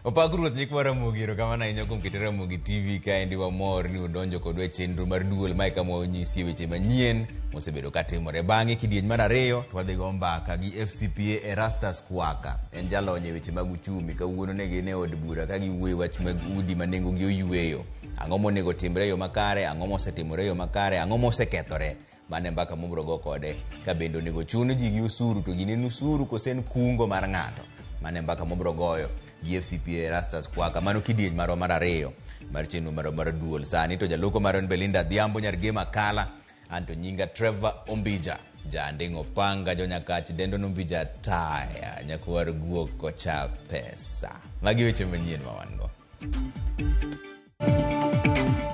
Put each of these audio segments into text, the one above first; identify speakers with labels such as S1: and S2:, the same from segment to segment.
S1: Opak Ruoth nyikwa Ramogi, erokamano ahinya kuom kete Ramogi TV kaendi wamor ni udonjo kodwa e chenro mar duol mae kama wanyisie weche manyien mosebedo katimore. Bang'e kidieny mar ariyo to wadhi go mbaka gi FCPA Erastus Kwaka, en jalony e weche mag uchumi. Kawuono ne gin e od bura ka giwuoyo wach mag udi ma nengogi oyueyo. Ang'o monego otimre e yo makare? Ang'o mosetimore e yo makare? Ang'o mosekethore? Mano e mbaka mobro go kode. Ka bende onego chun ji gi osuru to gini en osuru kose en kungo mar ng'ato? Mano e mbaka mobro goyo gi FCPA Erastus Kwaka. Mano kidieny marwa mar ariyo mar chenro marwa mar duol. Sani to jaloko marwa en Belinda Adhiambo nyar Gema Kala. Anto nyinga Trevor Ombija. Janding' opanga jonyakach dendo nombija taya nyakwar guok kocha pesa. Magi weche manyien ma wan go.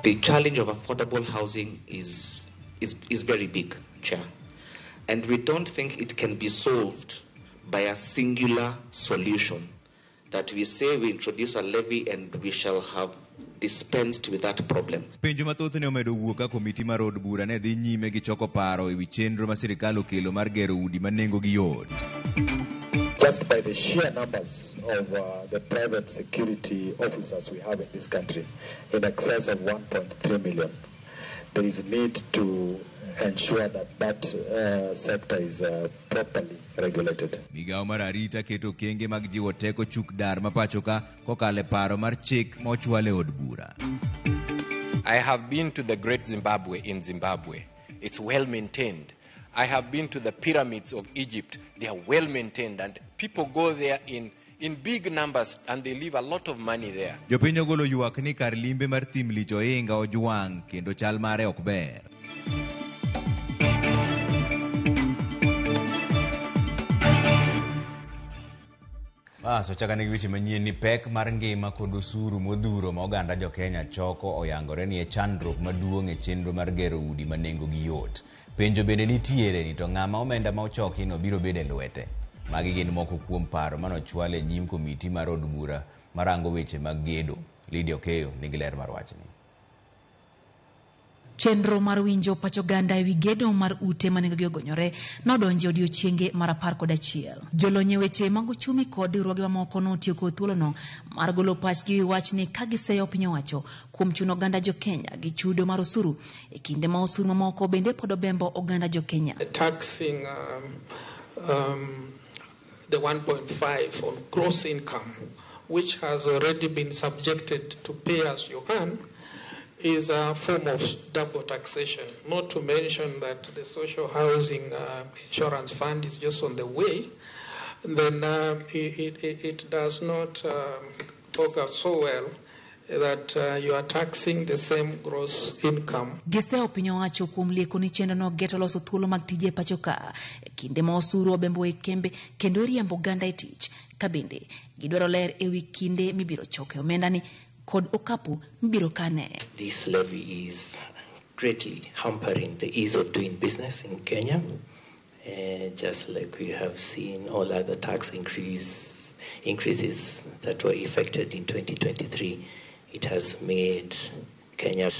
S2: The challenge of affordable housing is very big, Chair. And we don't think it can be solved by a singular solution that we say we introduce a levy and we shall have dispensed with that problem.
S1: Penjo mathoth ne omedo wuok ka komiti mar od bura ne dhi nyime gi choko paro e wi chenro ma sirkal okelo mar gero udi ma nengogi yot.
S3: Just by the sheer numbers of the private security officers we have in this country, in excess of 1.3 million, there is need to ensure that that sector is properly regulated.
S1: Migawo mar arita keto okenge mag jiwo teko chuk dar ma pacho ka kokalo e paro mar chik ma ochwal e od bura.
S4: I have been to the Great Zimbabwe in Zimbabwe. It's well maintained. I have been to the pyramids of Egypt. They are well maintained and people go there in big numbers and they leave a lot of money there.
S1: Jopiny ogolo ywak ni kar limbe mar thim lich ohinga ojwang' kendo chal mare ok ber. Bas, ochaka nigi weche manyien ni pek mar ngima kod osuru modhuro ma oganda jo Kenya choko oyangore ni e chandruok maduong' e chenro mar gero udi ma nengogi yot. Penjo bende nitiere ni to ng'ama omenda ma ochoki no biro bedo e lwete. Magi gin moko kuom paro manochwal e nyim komiti mar od bura marango weche mag gedo. Lydia Okeyo nigi ler mar wachni.
S5: Chenro mar winjo pach oganda ewi gedo mar ute ma nengogi ogonyore nodonjo e odiechienge mar 11. Jolony e weche mag uchumi kod riwruoge mamoko notiyo kod thuolono mar golo pachgi ewi wachni ka giseyo piny owacho kuom chuno oganda jo Kenya gi chudo mar osuru e kinde ma osuru mamoko bende pod obembo oganda jo Kenya.
S6: Taxing the 1.5 on gross income, which has already been subjected to pay as you earn, is a form of double taxation. Not to mention that the social housing insurance fund is just on the way. Then it does not augur so well that you are taxing the same gross income.
S5: Giseyo piny owacho kuom lieko ni chenrono geto loso thuolo mag tije e pacho ka e kinde ma osuru obembo e kembe kendo iriembo oganda e tich ka bende gidwaro ler ewi kinde mibiro choke omenda ni kod okapu mibiro kane.
S7: This levy is greatly hampering the ease of doing business in Kenya. Just like we have seen all other tax increases that were effected in 2023, it has made Kenya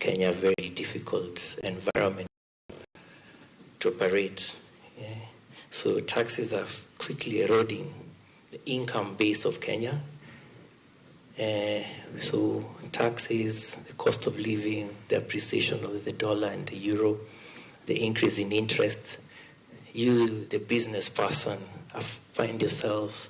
S7: a very difficult environment to operate. So taxes are quickly eroding the income base of Kenya. So taxes, the cost of living, the appreciation of the dollar and the euro, the increase in interest, you, the business person, find yourself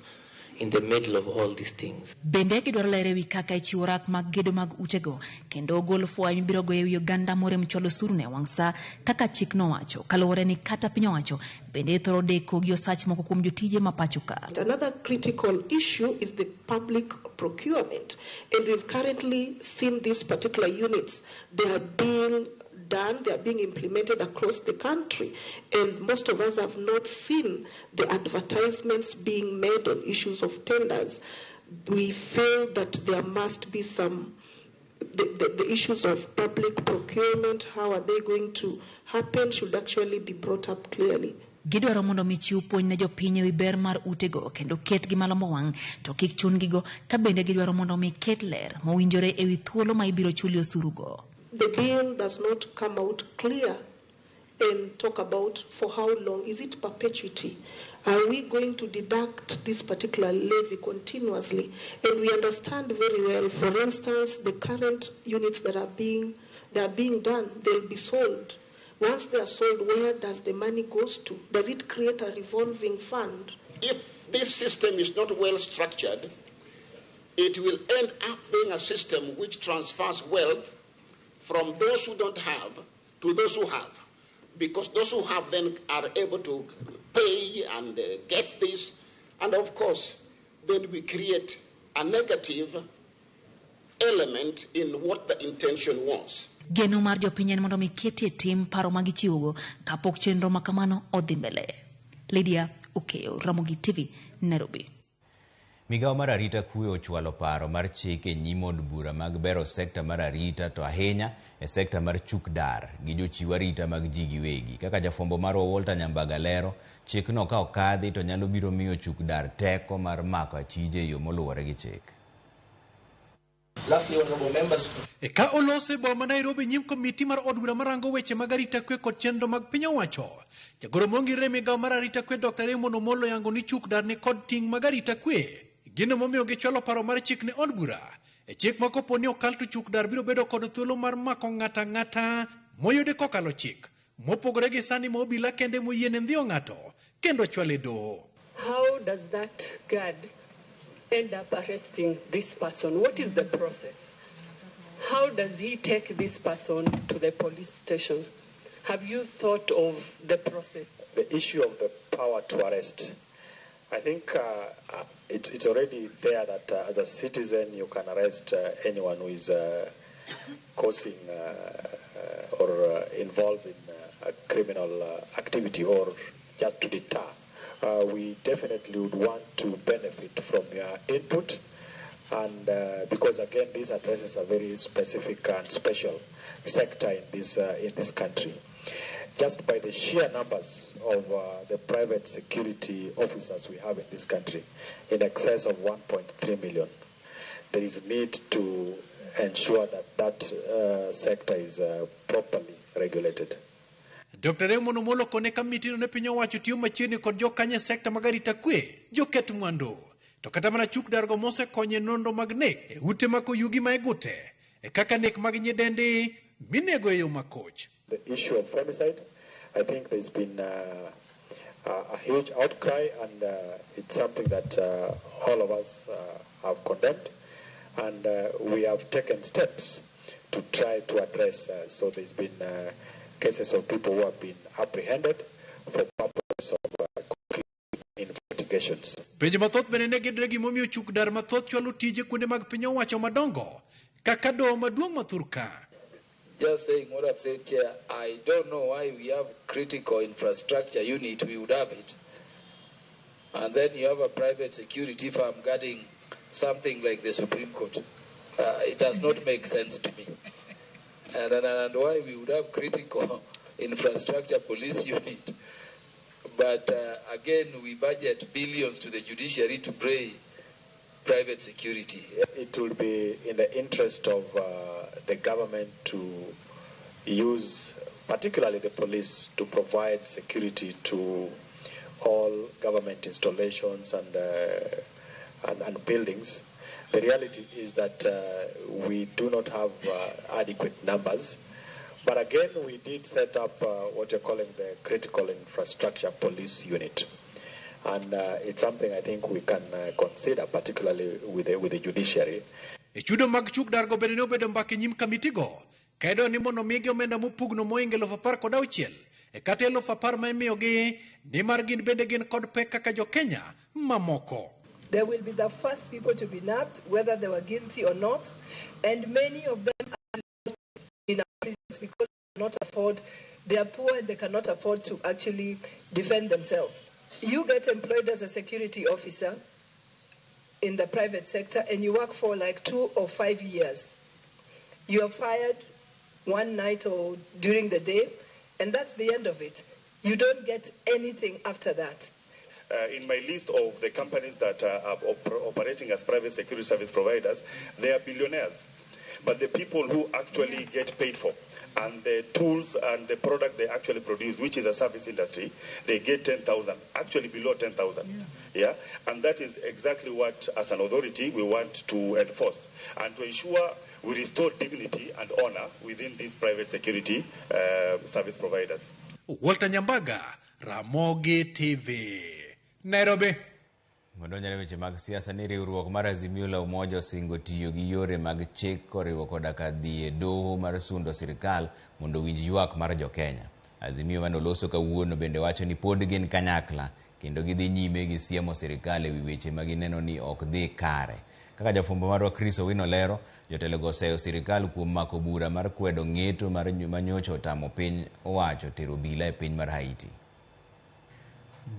S7: in the middle of all these things.
S5: Bende gidwaro ler ewi kaka ichiwo rak mag gedo mag utego kendo gol fwaya mibiro goyo ewi oganda morem chwalo osuru ne wang' sa kaka chik nowacho kaluwore ni kata piny owacho bende thoro deko gi osach moko kuom jotije ma pacho ka.
S8: Another critical issue is the public procurement, and we've currently seen these particular units, they are being done, they are being implemented across the country, and most of us have not seen the advertisements being made on issues of tenders. We feel that there must be some, the issues of public procurement, how are they going to happen, should actually be brought up clearly.
S5: Gidwaro mondo mi chiw puonj ne jopiny ewi ber mar utego kendo ketgi malombo wang' to kik chun-gigo ka bende gidwaro mondo mi ket ler mowinjore ewi thuolo ma ibiro chulie osurugo.
S8: The bill does not come out clear. and talk about for how long. Is it perpetuity? Are we going to deduct this particular levy continuously? And we understand very well, for instance, the current units that are being done, they'll be sold. Once they are sold, where does the money goes to? Does it create a revolving fund?
S9: If this system is not well structured, it will end up being a system which transfers wealth from those who don't have to those who have. Because those who have then are able to pay and get this. And of course, then we create a negative element in what the intention was.
S5: Geno mar jopiny en mondo mi ketie tim paro ma gichiwogo kapok chenro ma kamano odhi mbele. Lydia Okeyo, Ramogi TV, Nairobi.
S1: Migawo mar arita kwe ochwalo paro mar chik e nyim od bura mag bero sekta mar arita to ahinya e sekta mar chuk dar gi jochiw arita mag ji giwegi. Kaka jafwambo marwa Walter Nyambaga lero, chikno ka okadhi to nyalo biro miyo chuk dar teko mar mako achije e yo moluwore gi chik.
S10: Lastly, honorable members.
S11: Ka olose boma Nairobi nyim komiti mar od bura marango weche mag arita kwe kod chenro mag piny owacho. Jagoro mongire migawo mar arita kwe Dr. Raymond Omolo yango ni chuk dar ni kod ting' mag arita kwe. Gino momiyo gichwalo paro mar chik ne od bura. E chik ma kopo ni okal to chuk dar biro bedo kod thuolo mar mako ng'ata ng'ata moyude kokalo chik. Mopogore gi sani ma obila kende moyiene ndhiyo ng'ato kendo chwale doho.
S12: How does that guard end up arresting this person? What is the process? How does he take this person to the police station? Have you thought of the process?
S3: The issue of the power to arrest, I think it's already there that as a citizen you can arrest anyone who is causing or involved in a criminal activity or just to deter. We definitely would want to benefit from your input, and because again this addresses a very specific and special sector in this country. Just by the sheer numbers of the private security officers we have in this country, in excess of 1.3 million, there is need to ensure that that sector is properly regulated.
S11: Dr. Raymond Omolo kone kamitino ne piny owacho tiyo machiegni kod jokanye sekta mag arita kwe, joket mwandu. To kata mana chuk dargo mosekonyo e nonro mag nek e ute mag oyugi ma e gute, e kaka nek mag nyidendi minego e yo makoch.
S3: The issue of femicide, I think there's been a huge outcry, and it's something that all of us have condemned, and we have taken steps to try to address. So there's been cases of people who have been apprehended for purpose of investigations.
S11: Penjo mathoth bende ne gidre gimomiyo chuk dar mathoth chwalo tije kuonde mag piny owacho madongo kaka doho maduong' ma Thurka.
S10: Just saying what I've said, Chair, I don't know why we have critical infrastructure unit, we would have it. And then you have a private security firm guarding something like the Supreme Court. It does not make sense to me. And why we would have critical infrastructure police unit. But again, we budget billions to the judiciary to pay private security.
S3: It will be in the interest of the government to use, particularly the police, to provide security to all government installations and buildings. The reality is that we do not have adequate numbers. But again, we did set up what you're calling the Critical Infrastructure Police Unit. And it's something I think we can consider, particularly with the judiciary.
S11: E chudo mag chuk dargo bende ne obedo mbaka e nyim kamitigo kaedo ni mondo migi omenda mopugno moingo 16,000 e kata 10,000 ma imiyogi nimar gin bende gin kod pek kaka jo-Kenya mamoko.
S13: They will be the first people to be nabbed, whether they were guilty or not. And many of them are in our prisons because they cannot afford, they are poor and they cannot afford to actually defend themselves. You get employed as a security officer in the private sector and you work for like 2 or 5 years. You are fired one night or during the day, and that's the end of it. You don't get anything after that.
S14: In my list of the companies that are operating as private security service providers, they are billionaires. But the people who actually get paid for and the tools and the product they actually produce, which is a service industry, they get 10,000, actually below 10,000. Yeah. And that is exactly what, as an authority, we want to enforce and to ensure we restore dignity and honor within these private security service providers.
S11: Walter Nyambaga, Ramogi TV, Nairobi.
S1: Wadonjore weche mag siasa ni riwruok mar Azimio la Umoja osingo tiyo gi yore mag chik koriwo koda ka dhi e doho mar sundo sirikal mondo owinj ywak mar jokenya. Azimio mane oloso kawuono bende wacho ni pod gin kanyakla kendo gidhi nyime gi siemo sirikal ewi weche ma gineno ni ok dhi kare. Kaka jafwambo marwa Chris Owino lero, jotelogo oseyo sirikal kuom mako bura mar kwedo ng'eto mar manyocha otamo piny owacho tero obila e piny mar Haiti.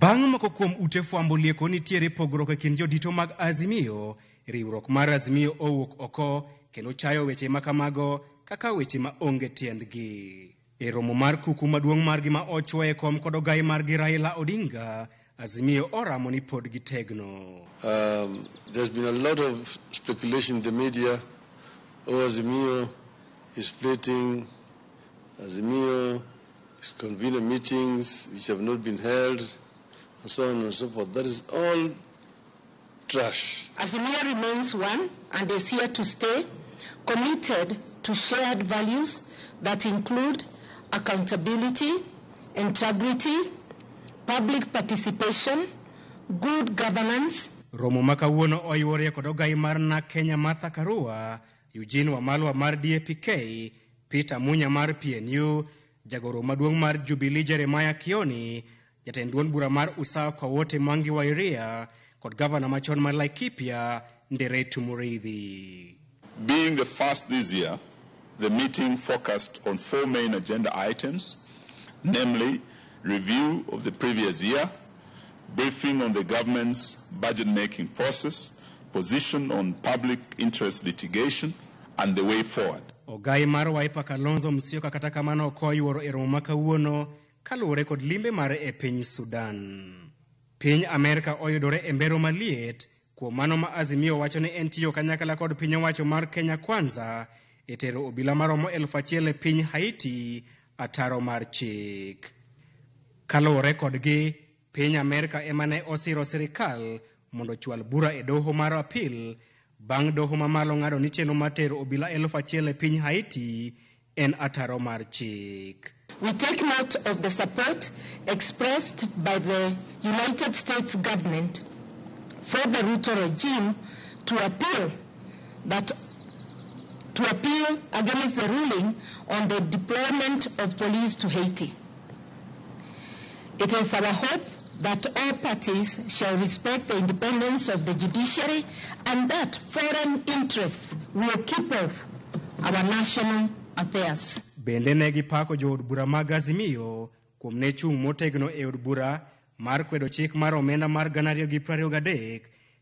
S15: Bang' moko kuom ute fwambo lieko nitiere pogruok e kind jodito mag Azimio, riwruok mar Azimio owuok oko kendo chayo weche makamago kaka weche ma onge tiendgi. E romo mar kuku maduong' margi ma ochwoye kom kod ogai margi Raila Odinga, Azimio oramo ni pod gitegno.
S16: There's been a lot of speculation in the media. Oh, Azimio is splitting. Azimio is convening meetings which have not been held, and so on and so forth. That is all trash.
S17: Azimio remains one and is here to stay, committed to shared values that include accountability, integrity, public participation, good governance.
S15: Romo ma kawuono oyuore kod ogai mar NARC Kenya Martha Karua, Eugene Wamalwa mar DAPK, Peter Munya mar PNU, jagoro maduong' mar Jubilee Jeremiah Kioni, jatend duond bura mar Usawa kwa Wote Mwangi wa Iria kod gavana machon mar Laikipia Nderetu Muriithi.
S18: Being the first this year, the meeting focused on four main agenda items, namely review of the previous year, briefing on the government's budget-making process, position on public interest litigation, and the way forward.
S15: Ogai mar Wiper Kalonzo Musyoka kata kamano ok oyuoro e romo ma kawuono kaluwore kod limbe mare e piny Sudan. Piny Amerka oyudore e mbero maliet kuom mano ma Azimio wacho ni en tiyo kanyakla kod piny owacho mar Kenya Kwanza e tero obila maromo 1,000 e piny Haiti ataro mar chik. Kaluwore kodgi, piny Amerka ema ne osiro sirikal mondo ochwal bura e doho mar apil bang' doho mamalo ng'ado ni chenro mar tero obila 1,000 e piny Haiti en ataro mar chik.
S17: We take note of the support expressed by the United States government for the Ruto regime to appeal against the ruling on the deployment of police to Haiti. It is our hope that all parties shall respect the independence of the judiciary and that foreign interests will keep off our national affairs.
S15: Bende ne gipako jood bura mag Azimio kuom ne chung' motegno e od bura mar kwedo chik mar omenda mar 2023,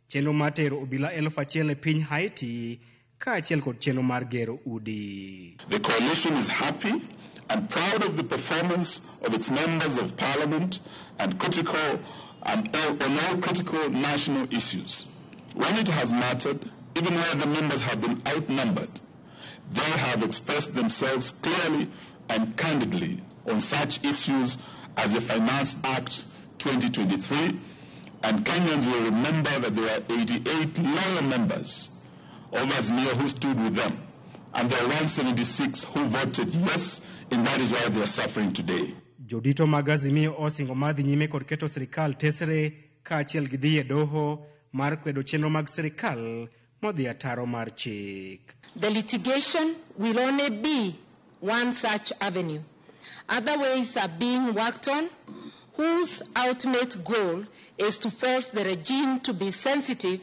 S15: chenro mar tero obila 1,000 e piny Haiti kaachiel kod chenro mar gero udi.
S18: The coalition is happy and proud of the performance of its members of parliament and critical and on all critical national issues. When it has mattered, even where the members have been outnumbered, they have expressed themselves clearly and candidly on such issues as the Finance Act 2023, and Kenyans will remember that there were 88 loyal members of Azimio who stood with them, and there are 176 who voted yes, and that is why they are suffering today.
S15: Jodito mag Azimio osingo mar dhi nyime kod keto sirikal tesre kaachiel gi dhi e doho mar kwedo chenro mag sirikal modhi ataro mar chik.
S17: The litigation will only be one such avenue. Other ways are being worked on, whose ultimate goal is to force the regime to be sensitive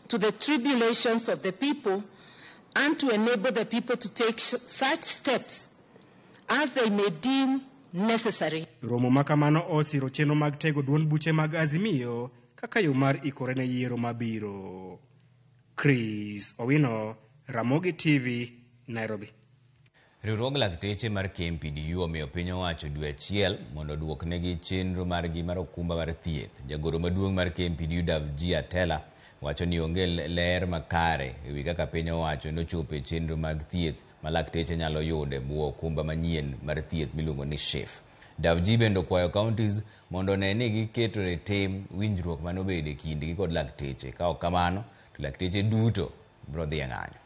S17: to the tribulations of the people and to enable the people to take such steps as they may deem necessary.
S15: Romo ma kamano osiro chenro mag tego duond buche mag Azimio kaka yo mar ikore ne yiero mabiro. Chris Owino, Ramogi TV, Nairobi.
S1: Riwruog lakteche mar KMPDU omiyo piny owacho dwe achiel mondo oduoknegi chenro margi mar okumba mar thieth. Jagoro maduong' mar KMPDU Davji Atela wacho ni onge ler makare ewi kaka piny owacho nochopo e chenro mag thieth ma lakteche nyalo yudo e bwo okumba manyien mar thieth miluongo ni SHIF. Davji bende okwayo counties mondo one ni giketo e tim winjruok manobedo e kindgi kod lakteche. Ka ok kamano, to lakteche duto biro dhi e ng'anyo.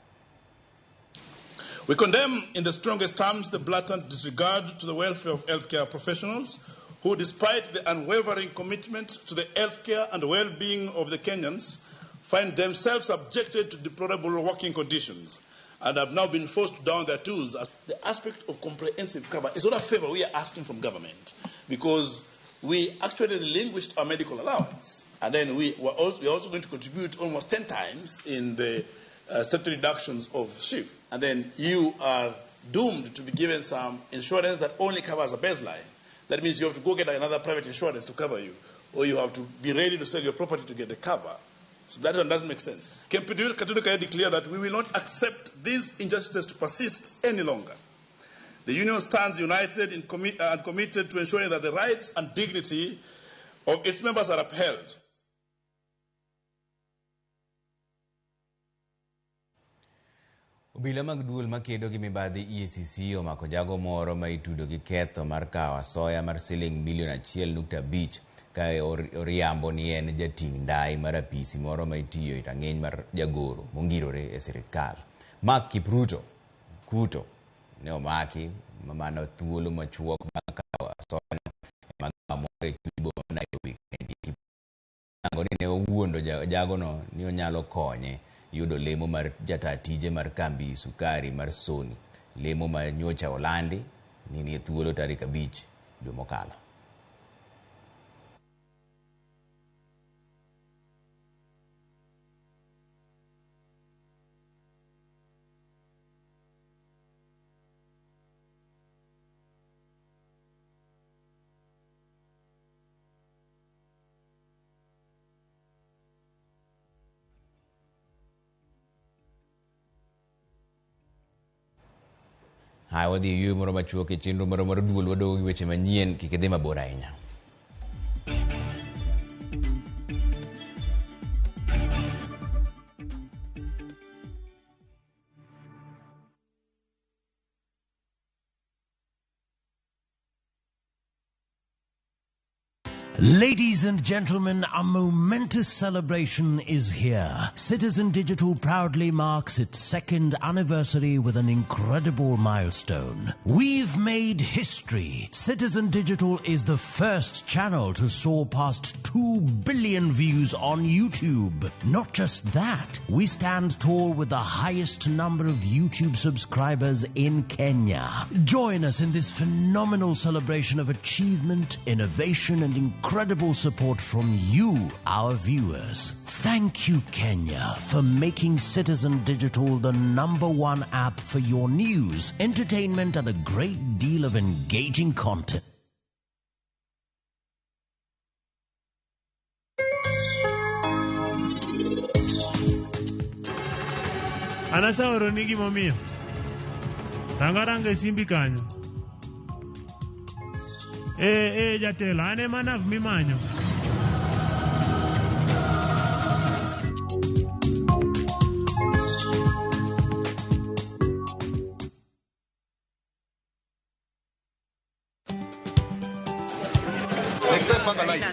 S19: We condemn in the strongest terms the blatant disregard to the welfare of healthcare professionals who, despite the unwavering commitment to the healthcare and well-being of the Kenyans, find themselves subjected to deplorable working conditions and have now been forced to down their tools. As the aspect of comprehensive cover is not a favor we are asking from government, because we actually relinquished our medical allowance, and then we are also going to contribute almost 10 times in the statutory deductions of SHIF, and then you are doomed to be given some insurance that only covers a baseline. That means you have to go get another private insurance to cover you, or you have to be ready to sell your property to get the cover. So that one doesn't make sense. KMPDU declare that we will not accept these injustices to persist any longer. The union stands united and committed to ensuring that the rights and dignity of its members are upheld.
S1: Obila mag duol makedo gi mibadhi EACC omako jago moro ma itudo gi ketho mar kawo asoya mar siling milion 1.5 ka oriambo ni en jating' ndai mar apisi moro ma itiyo e rang'iny mar jagoro mongirore e sirikal. Mark Kipruto Kuto ne omaki mana thuolo machuok bang' kawo asoya e magawa moro e chuny boma ma Nairobi. Ni ne owuondo jagono ni onyalo konye yudo lemo mar jata tije mar kambi sukari mar Sony, lemo ma nyocha olandi ni nie thuolo tarik 5 dwe mokalo. Haya, wadhi e yueyo moro machuok e chenro moro mar duol wadogo gi weche manyien, kik idhi mabor ahinya.
S20: Ladies and gentlemen, a momentous celebration is here. Citizen Digital proudly marks its second anniversary with an incredible milestone. We've made history. Citizen Digital is the first channel to soar past 2 billion views on YouTube. Not just that, we stand tall with the highest number of YouTube subscribers in Kenya. Join us in this phenomenal celebration of achievement, innovation, and incredible support from you, our viewers. Thank you, Kenya, for making Citizen Digital the #1 app for your news, entertainment, and a great deal of engaging content.
S21: Anasaoro ni gimomiyo. Ranga ranga e simbi kanyo. Eh jatelo, an ema nav mimanyo.
S22: Next time, panga line.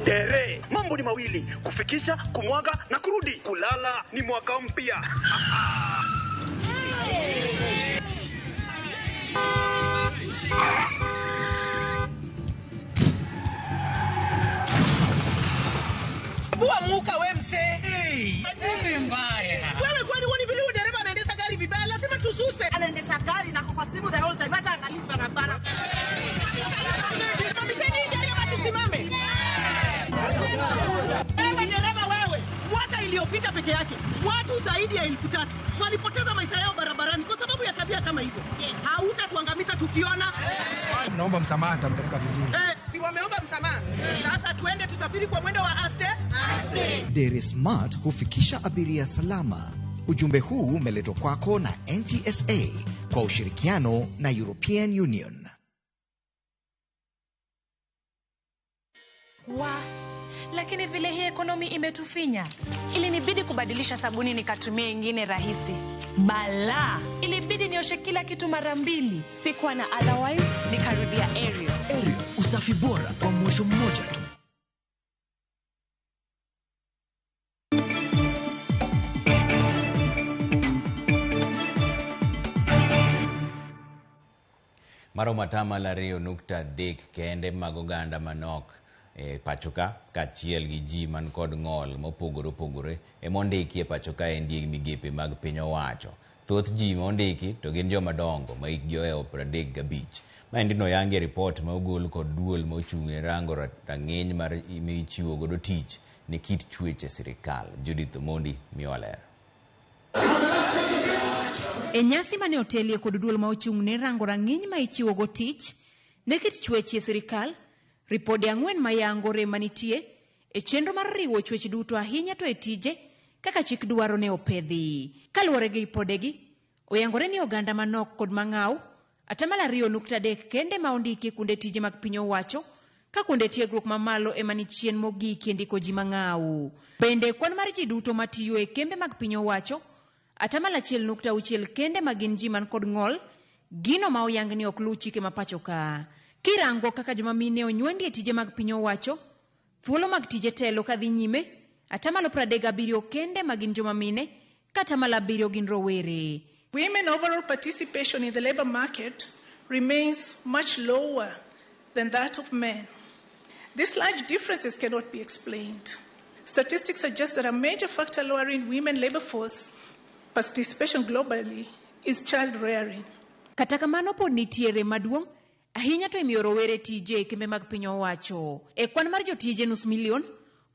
S23: Tere, mambo ni mawili, kufikisha, kumwaga na kurudi. Kulala ni mwaka mpya.
S24: Bua muka we mse. Hey, nini mbaya? Wewe kwani huoni vile huyu dereva anaendesha gari vibaya? Lazima tususe.
S25: Anaendesha gari na kwa simu the whole time, hata angalii barabara.
S24: Simamisheni gari ama tusimame. Wewe dereva wewe, mwaka iliyopita peke yake watu zaidi ya 3,000 walipoteza maisha yao barabarani kwa sababu ya tabia kama hizo. Hautatuangamiza tukiona.
S26: Naomba msamaha, nitampeleka vizuri.
S24: Si wameomba msamaha. Sasa tuende tusafiri kwa mwendo wa aste. Aste.
S27: Dere Smart hufikisha abiria salama. Ujumbe huu umeletwa kwako na NTSA kwa ushirikiano na European Union.
S2: Wa, lakini vile hii ekonomi imetufinya, ilinibidi kubadilisha sabuni nikatumia ingine rahisi. Bala, ilibidi nioshe kila kitu mara mbili. Sikuwa na otherwise, nikarudia Ariel.
S4: Ariel, usafi bora kwa mwosho mmoja tu.
S1: Maromo atamalo 2.3 kende mag oganda manok e pachoka kaachiel gi ji man kod ng'ol mopogore opogore emondiki e pachoka endi e migepe mag piny owacho. Thoth ji mondiki to gin joma dongo ma hikgi ohewo 35. Maendi noyangi e ripot ma ogol kod duol ma ochung' ne rango rang'iny mar michiwo godo tich ne kit chwech e sirikal. Judith Omondi miyowa ler.
S5: E nyasi mane otelie kod duol ma ochung' ne rango rang'iny ma ichiwogo tich ne kit chwech e sirikal, ripode 4 mayango rem manitie e chenro mar riwo chwech duto ahinya to e tije kaka chik dwaro ne opedhi. Kaluwore gi ripodegi, oyangore ni oganda manok kod mang'aw 2.3 kende ma ondiki e kuonde tije mag piny owacho ka kuonde tiegruok mamalo ema ni chien mogik e ndiko ji mang'aw. Bende kwan mar ji duto matiyo e kembe mag piny owacho 1.6 kende ma gin ji man kod ng'ol, gino ma oyang ni ok luw chike ma pacho ka. Kirango kaka joma mine onywendi e tije mag piny owacho, thuolo mag tije telo kadhi nyime, 37% kende ma gin joma mine, ka 7% gin rowere.
S6: Women overall participation in the labor market remains much lower than that of men. These large differences cannot be explained. Statistics suggest that a major factor lowering women labor force participation globally is child rearing.
S5: Kata kamano pod nitiere maduong' ahinya to imiyo rowere tije e kembe mag piny owacho. E kwan mar jotije 500,000,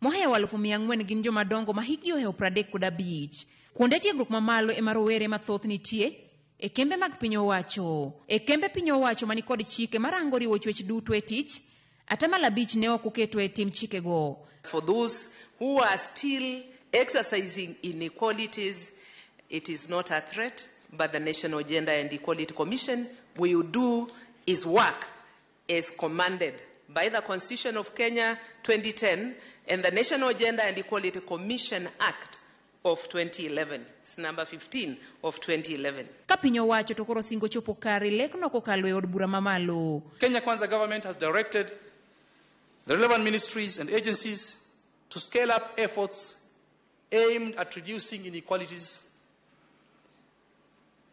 S5: mohewo 400,000 gin joma dongo ma hikgi ohewo 35. Kuonde tiegruok mamalo ema rowere mathoth nitie e kembe mag piny owacho. E kembe piny owacho manikod chike marango riwo chwech duto e tich, 5% ne ok oketo e tim chikego.
S7: For those who are still exercising inequalities, it is not a threat, but the National Gender and Equality Commission will do its work as commanded by the Constitution of Kenya 2010 and the National Gender and Equality Commission Act of 2011. It's number 15 of 2011.
S5: Ka piny owacho to koro singo chopo kare lekno kokalo e od bura mamalo.
S8: Kenya Kwanza government has directed the relevant ministries and agencies to scale up efforts aimed at reducing inequalities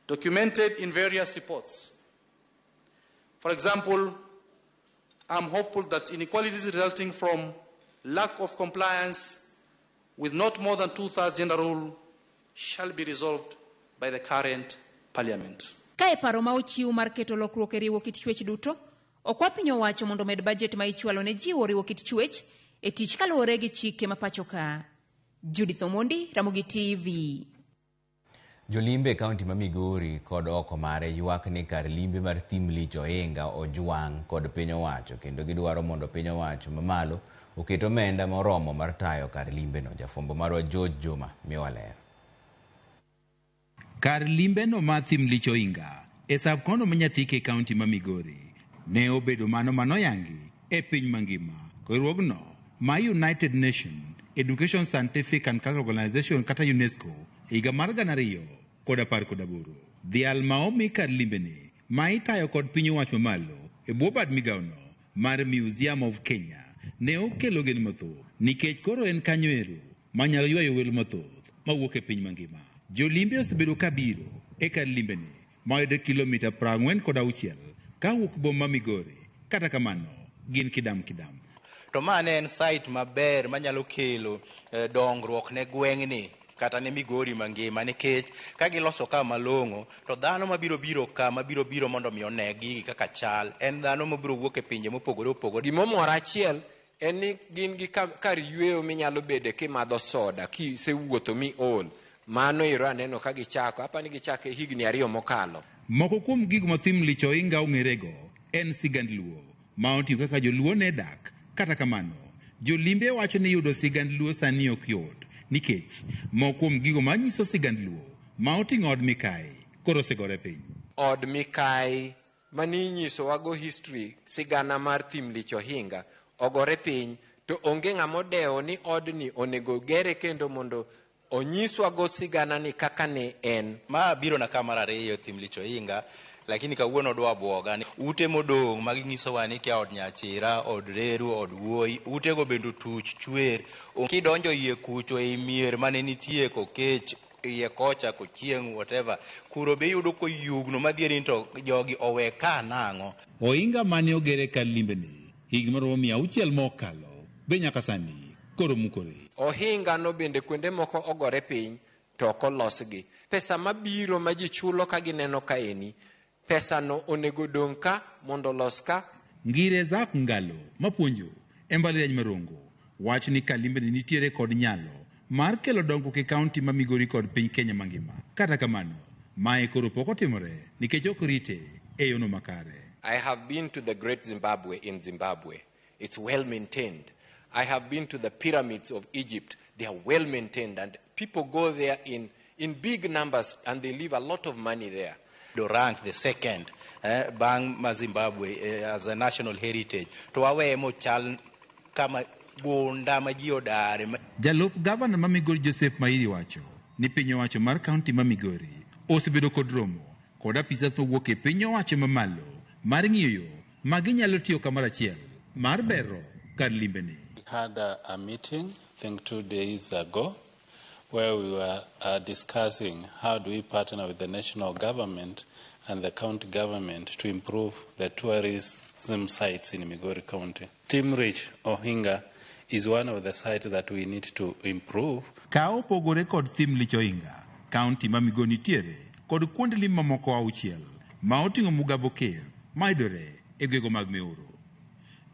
S8: documented in various reports. For example, I'm hopeful that inequalities resulting from lack of compliance with not more than 2/3 gender rule shall be resolved by the current parliament.
S5: Ka e paro ma ochiw mar keto lokruok e riwo kit chwech duto, okwa piny owacho mondo omed budget ma ichwalo ne jiwo riwo kit chwech e tich kaluwore gi chike ma pacho ka. Judith Omondi, Ramogi TV.
S1: Jolimbe e kaunti ma Migori kod oko mare ywak ni kar limbe mar Thim Lich Ohinga ojwang' kod piny owacho kendo gidwaro mondo piny owacho mamalo oket omenda moromo mar tayo kar limbeno. Jafwambo marwa George Juma miyowa ler.
S9: Kar limbeno mar Thim Lich Ohinga e sub-county ma Nyatike e kaunti ma Migori ne obedo mano manoyangi e piny mangima. Riwruogno ma United Nations Education Scientific and Cultural Organization kata UNESCO e higa mar 2018. Dhial ma omi kar limbeni ma itayo kod piny owacho mamalo e bwo bad migawono mar Museum of Kenya ne okelo geno mathoth nikech koro en kanyo ero manyalo ywayo welo mathoth mawuok e piny mangima. Jolimbe osebedo kabiro e kar limbeni mayudore kilomita 46 kawuok boma Migori. Kata kamano gin kidam kidam.
S22: To ma ne en site maber manyalo kelo dongruok ne gweng'ni kata ne Migori mangima, nikech ka giloso ka malong'o to dhano mabiro biro ka mabiro biro mondo mi one gigi kaka chal en dhano mabiro wuok e pinje mopogore opogore.
S28: Gimomora achiel en ni gin gi kar yweyo minyalo bede kimadho soda kisewuotho mi ol. Mano ero aneno ka gichako, apani gichake higni 2 mokalo.
S9: Moko kuom gigo ma Thim Lich Ohinga ong'erego en sigand Luo ma oting'o kaka joluo ne dak. Kata kamano, jolimbe wacho ni yudo sigand Luo sani ok yot nikech moko kuom gigo manyiso sigand Luo ma oting'o od Mikayi koro osegore piny.
S28: Od Mikayi mani inyisowago history sigana mar Thim Lich Ohinga ogore piny, To onge ng'ama odewo ni odni onego gere kendo mondo onyiswa go sigana ni kaka ne en.
S22: Ma biro na ka mar ariyo Thim Lich Ohinga, lakini kawuono dwa buoga ni ute modong' ma ginyisowa ni kia od Nyachira, od Reru, od Wuoyi, utego bende otuch chwer. Kidonjo iye kucho ei mier mane nitie Kokech, iye kocha, Kochieng', whatever, kuro be iyudo koyugno madhieri ni to jogi owe ka nang'o.
S9: Ohinga mane ogere kar limbeni higni maromo 600 mokalo be nyaka sani koro mukore.
S28: Ohinga no bende kuonde moko ogore piny to ok olosgi. Pesa mabiro ma ji chulo ka gineno kaeni, pesa no onego dong' ka mondo olos ka.
S9: Ngire Zack Ngalo mapuonjo e mbalariany ma Rongo wacho ni kar limbeni nitiere kod nyalo mar kelo dongruok e kaunti ma Migori kod piny Kenya mangima. Kata kamano, mae koro pok otimore nikech ok rite e yono makare.
S28: I have been to the Great Zimbabwe in Zimbabwe. It's well maintained. I have been to the pyramids of Egypt. They are well maintained and people go there in big numbers and they leave a lot of money there.
S22: Do rank the second bang ma Zimbabwe as a national heritage. To wawe mochal kama gunda ma ji odare.
S9: Jalup gavana ma Migori Joseph Mairi wacho ni piny owacho mar kaunti ma Migori osebedo kod romo kod apisas mowuok e piny owacho mamalo mar ng'iyo yo ma ginyalo tiyo kamoro achiel mar bero kar limbeni.
S3: We had a meeting, I think 2 days ago, where we were discussing how do we partner with the national government and the county government to improve the tourism sites in Migori County. Thim Lich Ohinga is one of the sites that we need to improve.
S9: Ka opogore kod Thim Lich Ohinga, kaunti ma Migori nitiere kod kuonde lim mamoko 6 ma oting'o Mugabo Ker mayudore e gwenge mag Mioro.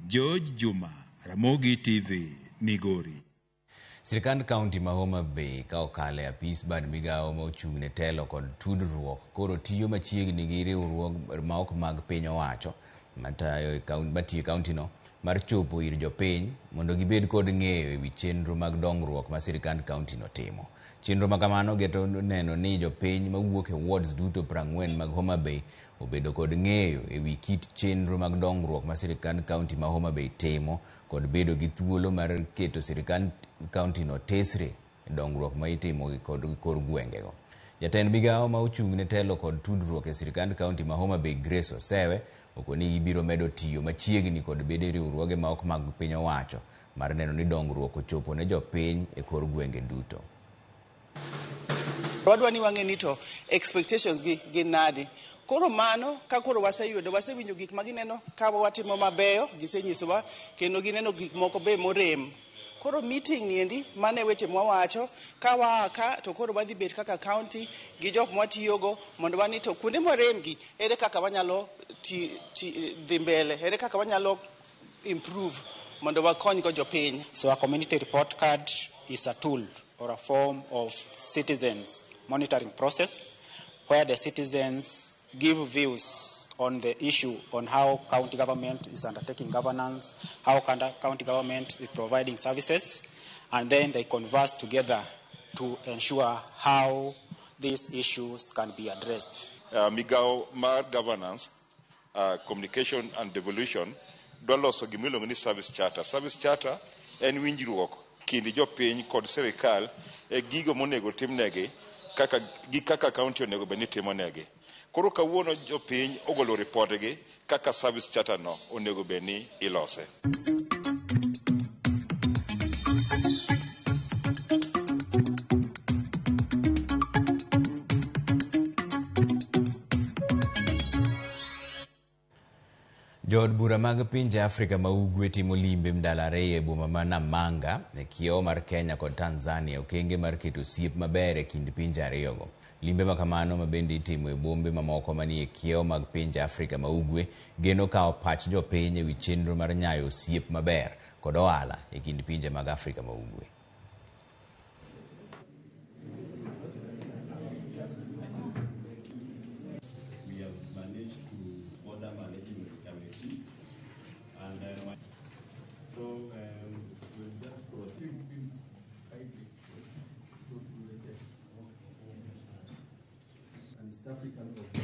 S9: George Juma, Ramogi TV, Migori.
S1: Sirkand kaunti ma Homa Bay ka okalo e apis bad migawo ma ochung' ne telo kod tudruok koro tiyo machiegni gi riwruok ma ok mag piny owacho matayo matiyo e kauntino mar chopo ir jopiny mondo gibed kod ng'eyo ewi chenro mag dongruok ma sirkand kauntino timo. Chenro ma kamano geto neno ni jopiny mawuok e wards duto 40 mag Homa Bay obedo kod ng'eyo ewi kit chenro mag dongruok ma sirkand kaunti ma Homa Bay timo kod bedo gi thuolo mar keto sirkand kauntino tesre e dongruok ma itimo kod kor gwengego. Jatend migawo ma ochung' ne telo kod tudruok e sirkand kaunti ma Homa Bay Grace Osewe okoni gibiro medo tiyo machiegni kod bede riwruoge ma ok mag piny owacho mar neno ni dongruok ochopo ne jopiny e kor gwenge duto.
S10: Wadwa ni wang'e ni to expectations gi gin nadi. Koro mano ka koro waseyudo, wasewinjo gik ma gineno ka watimo mabeyo, gisenyisowa kendo gineno gik moko be morem. Koro meeting ni endi mane weche mwawacho ka waa ka to koro wadhi bet kaka county gi jok mwatiyogo mondo wani to kuonde morem gi ere kaka wanyalo dhi mbele, ere kaka wanyalo improve mondo wakony go jopiny.
S11: So a community report card is a tool or a form of citizens monitoring process where the citizens give views on the issue on how county government is undertaking governance, how county government is providing services, and then they converse together to ensure how these issues can be addressed.
S12: Migao mar governance, communication and devolution dwa loso gimiluongo ni service charter. Service charter en winjruok kind jopiny kod sirikal e gigo monego timnegi kaka gi kaka county onego bed ni timonegi. Koro kawuono jopiny ogolo ripodgi kaka service charter no onego bed ni ilose.
S1: Jood bura mag pinje Afrika ma Ugwe timo limbe ndalo ariyo e boma ma Namanga e kiewo mar Kenya kod Tanzania okenge mar keto osiep maber e kind pinje ariyogo. Limbe ma kamano ma bende itimo e bombe mamoko manie kiewo mag pinje Afrika ma Ugwe geno kawo pach jopiny ewi chenro mar nyayo osiep maber kod ohala e kind pinje mag Afrika ma Ugwe.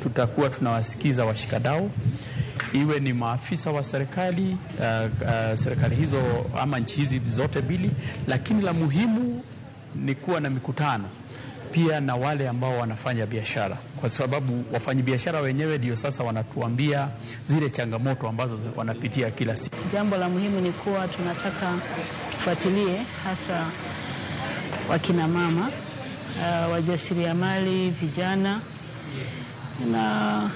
S13: Tutakuwa tunawasikiza washikadau iwe ni maafisa wa serikali, serikali hizo ama nchi hizi zote mbili, lakini la muhimu ni kuwa na mikutano pia na wale ambao wanafanya biashara, kwa sababu wafanyabiashara wenyewe ndio sasa wanatuambia zile changamoto ambazo wanapitia kila siku.
S14: Jambo la muhimu ni kuwa tunataka tufuatilie hasa wakina mama, wajasiriamali, vijana na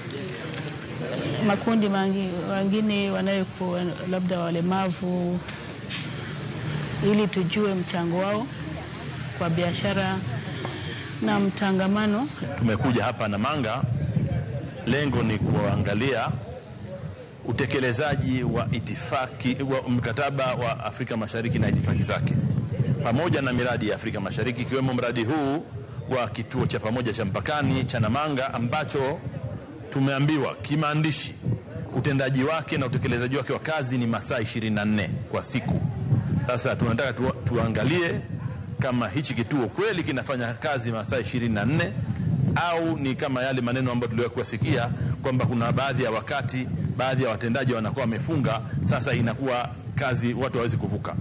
S14: makundi wengine wanayokuwa labda walemavu, ili tujue mchango wao kwa biashara na mtangamano.
S15: Tumekuja hapa Namanga, lengo ni kuangalia utekelezaji wa itifaki wa mkataba wa Afrika Mashariki na itifaki zake, pamoja na miradi ya Afrika Mashariki ikiwemo mradi huu wa kituo cha pamoja cha mpakani cha Namanga ambacho tumeambiwa kimaandishi utendaji wake na utekelezaji wake wa kazi ni masaa 24 kwa siku. Sasa tunataka tuangalie kama hichi kituo kweli kinafanya kazi masaa 24 au ni kama yale maneno ambayo tuliwahi kuyasikia kwamba kuna baadhi ya wakati baadhi ya watendaji wanakuwa wamefunga, sasa inakuwa kazi watu hawawezi kuvuka.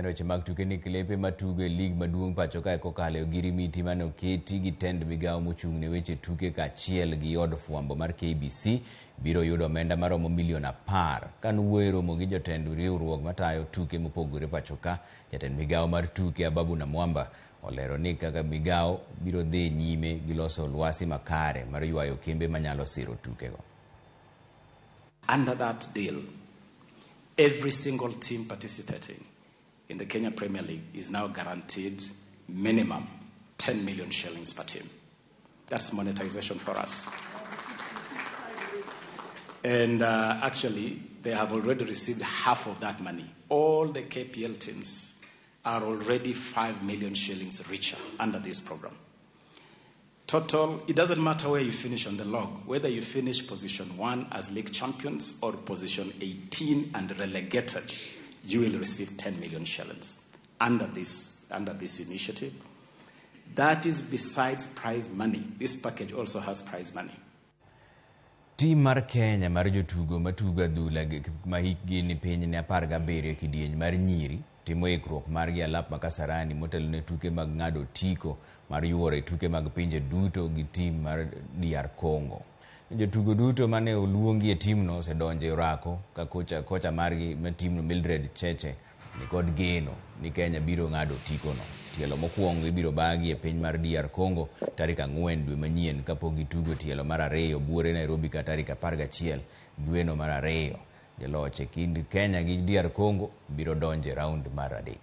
S1: Weche mag tuke ni klepe matugo e lig maduong' pacho kae kokalo e ogirimiti mane oketi gi tend migawo mochung' ne weche tuke kaachiel gi od fwambo mar KBC biro yudo omenda maromo milion 10. Kanowuoyo e romo gi jotend riwruok matayo tuke mopogore pacho ka, jatend migawo mar tuke Ababu Namwamba olero ni kaka migawo biro dhi nyime gi loso lwasi makare mar ywayo kembe manyalo siro tukego.
S16: Under that deal, every single team participating in the Kenya Premier League is now guaranteed minimum 10 million shillings per team. That's monetization for us. And actually, they have already received half of that money. All the KPL teams are already 5 million shillings richer under this program. Total, it doesn't matter where you finish on the log, whether you finish position 1 as league champions or position 18 and relegated, you will receive 10 million shillings under this initiative. That is besides prize money. This package also has prize money.
S1: Tim mar Kenya mar jotugo matugo adhula ma hikgi ni piny ne 17 kidieny mar nyiri timo ikruok margi alap ma Kasarani motelo ne tuke mag ng'ado otiko mar yuoro e tuke mag pinje duto gi tim mar DR Congo. Jotugo duto mane oluongi e timno osedonjo e orako ka kocha margi ma timno Mildred Cheche nikod geno ni Kenya biro ng'ado otikono. Tielo mokwongo ibiro bagi e piny mar DR Congo tarik 4 dwe manyien kapok gitugo tielo mar 2 buore Nairobi ka tarik 11 dweno mar 2. Jaloch e kind Kenya gi DR Congo biro donjo e round mar 3.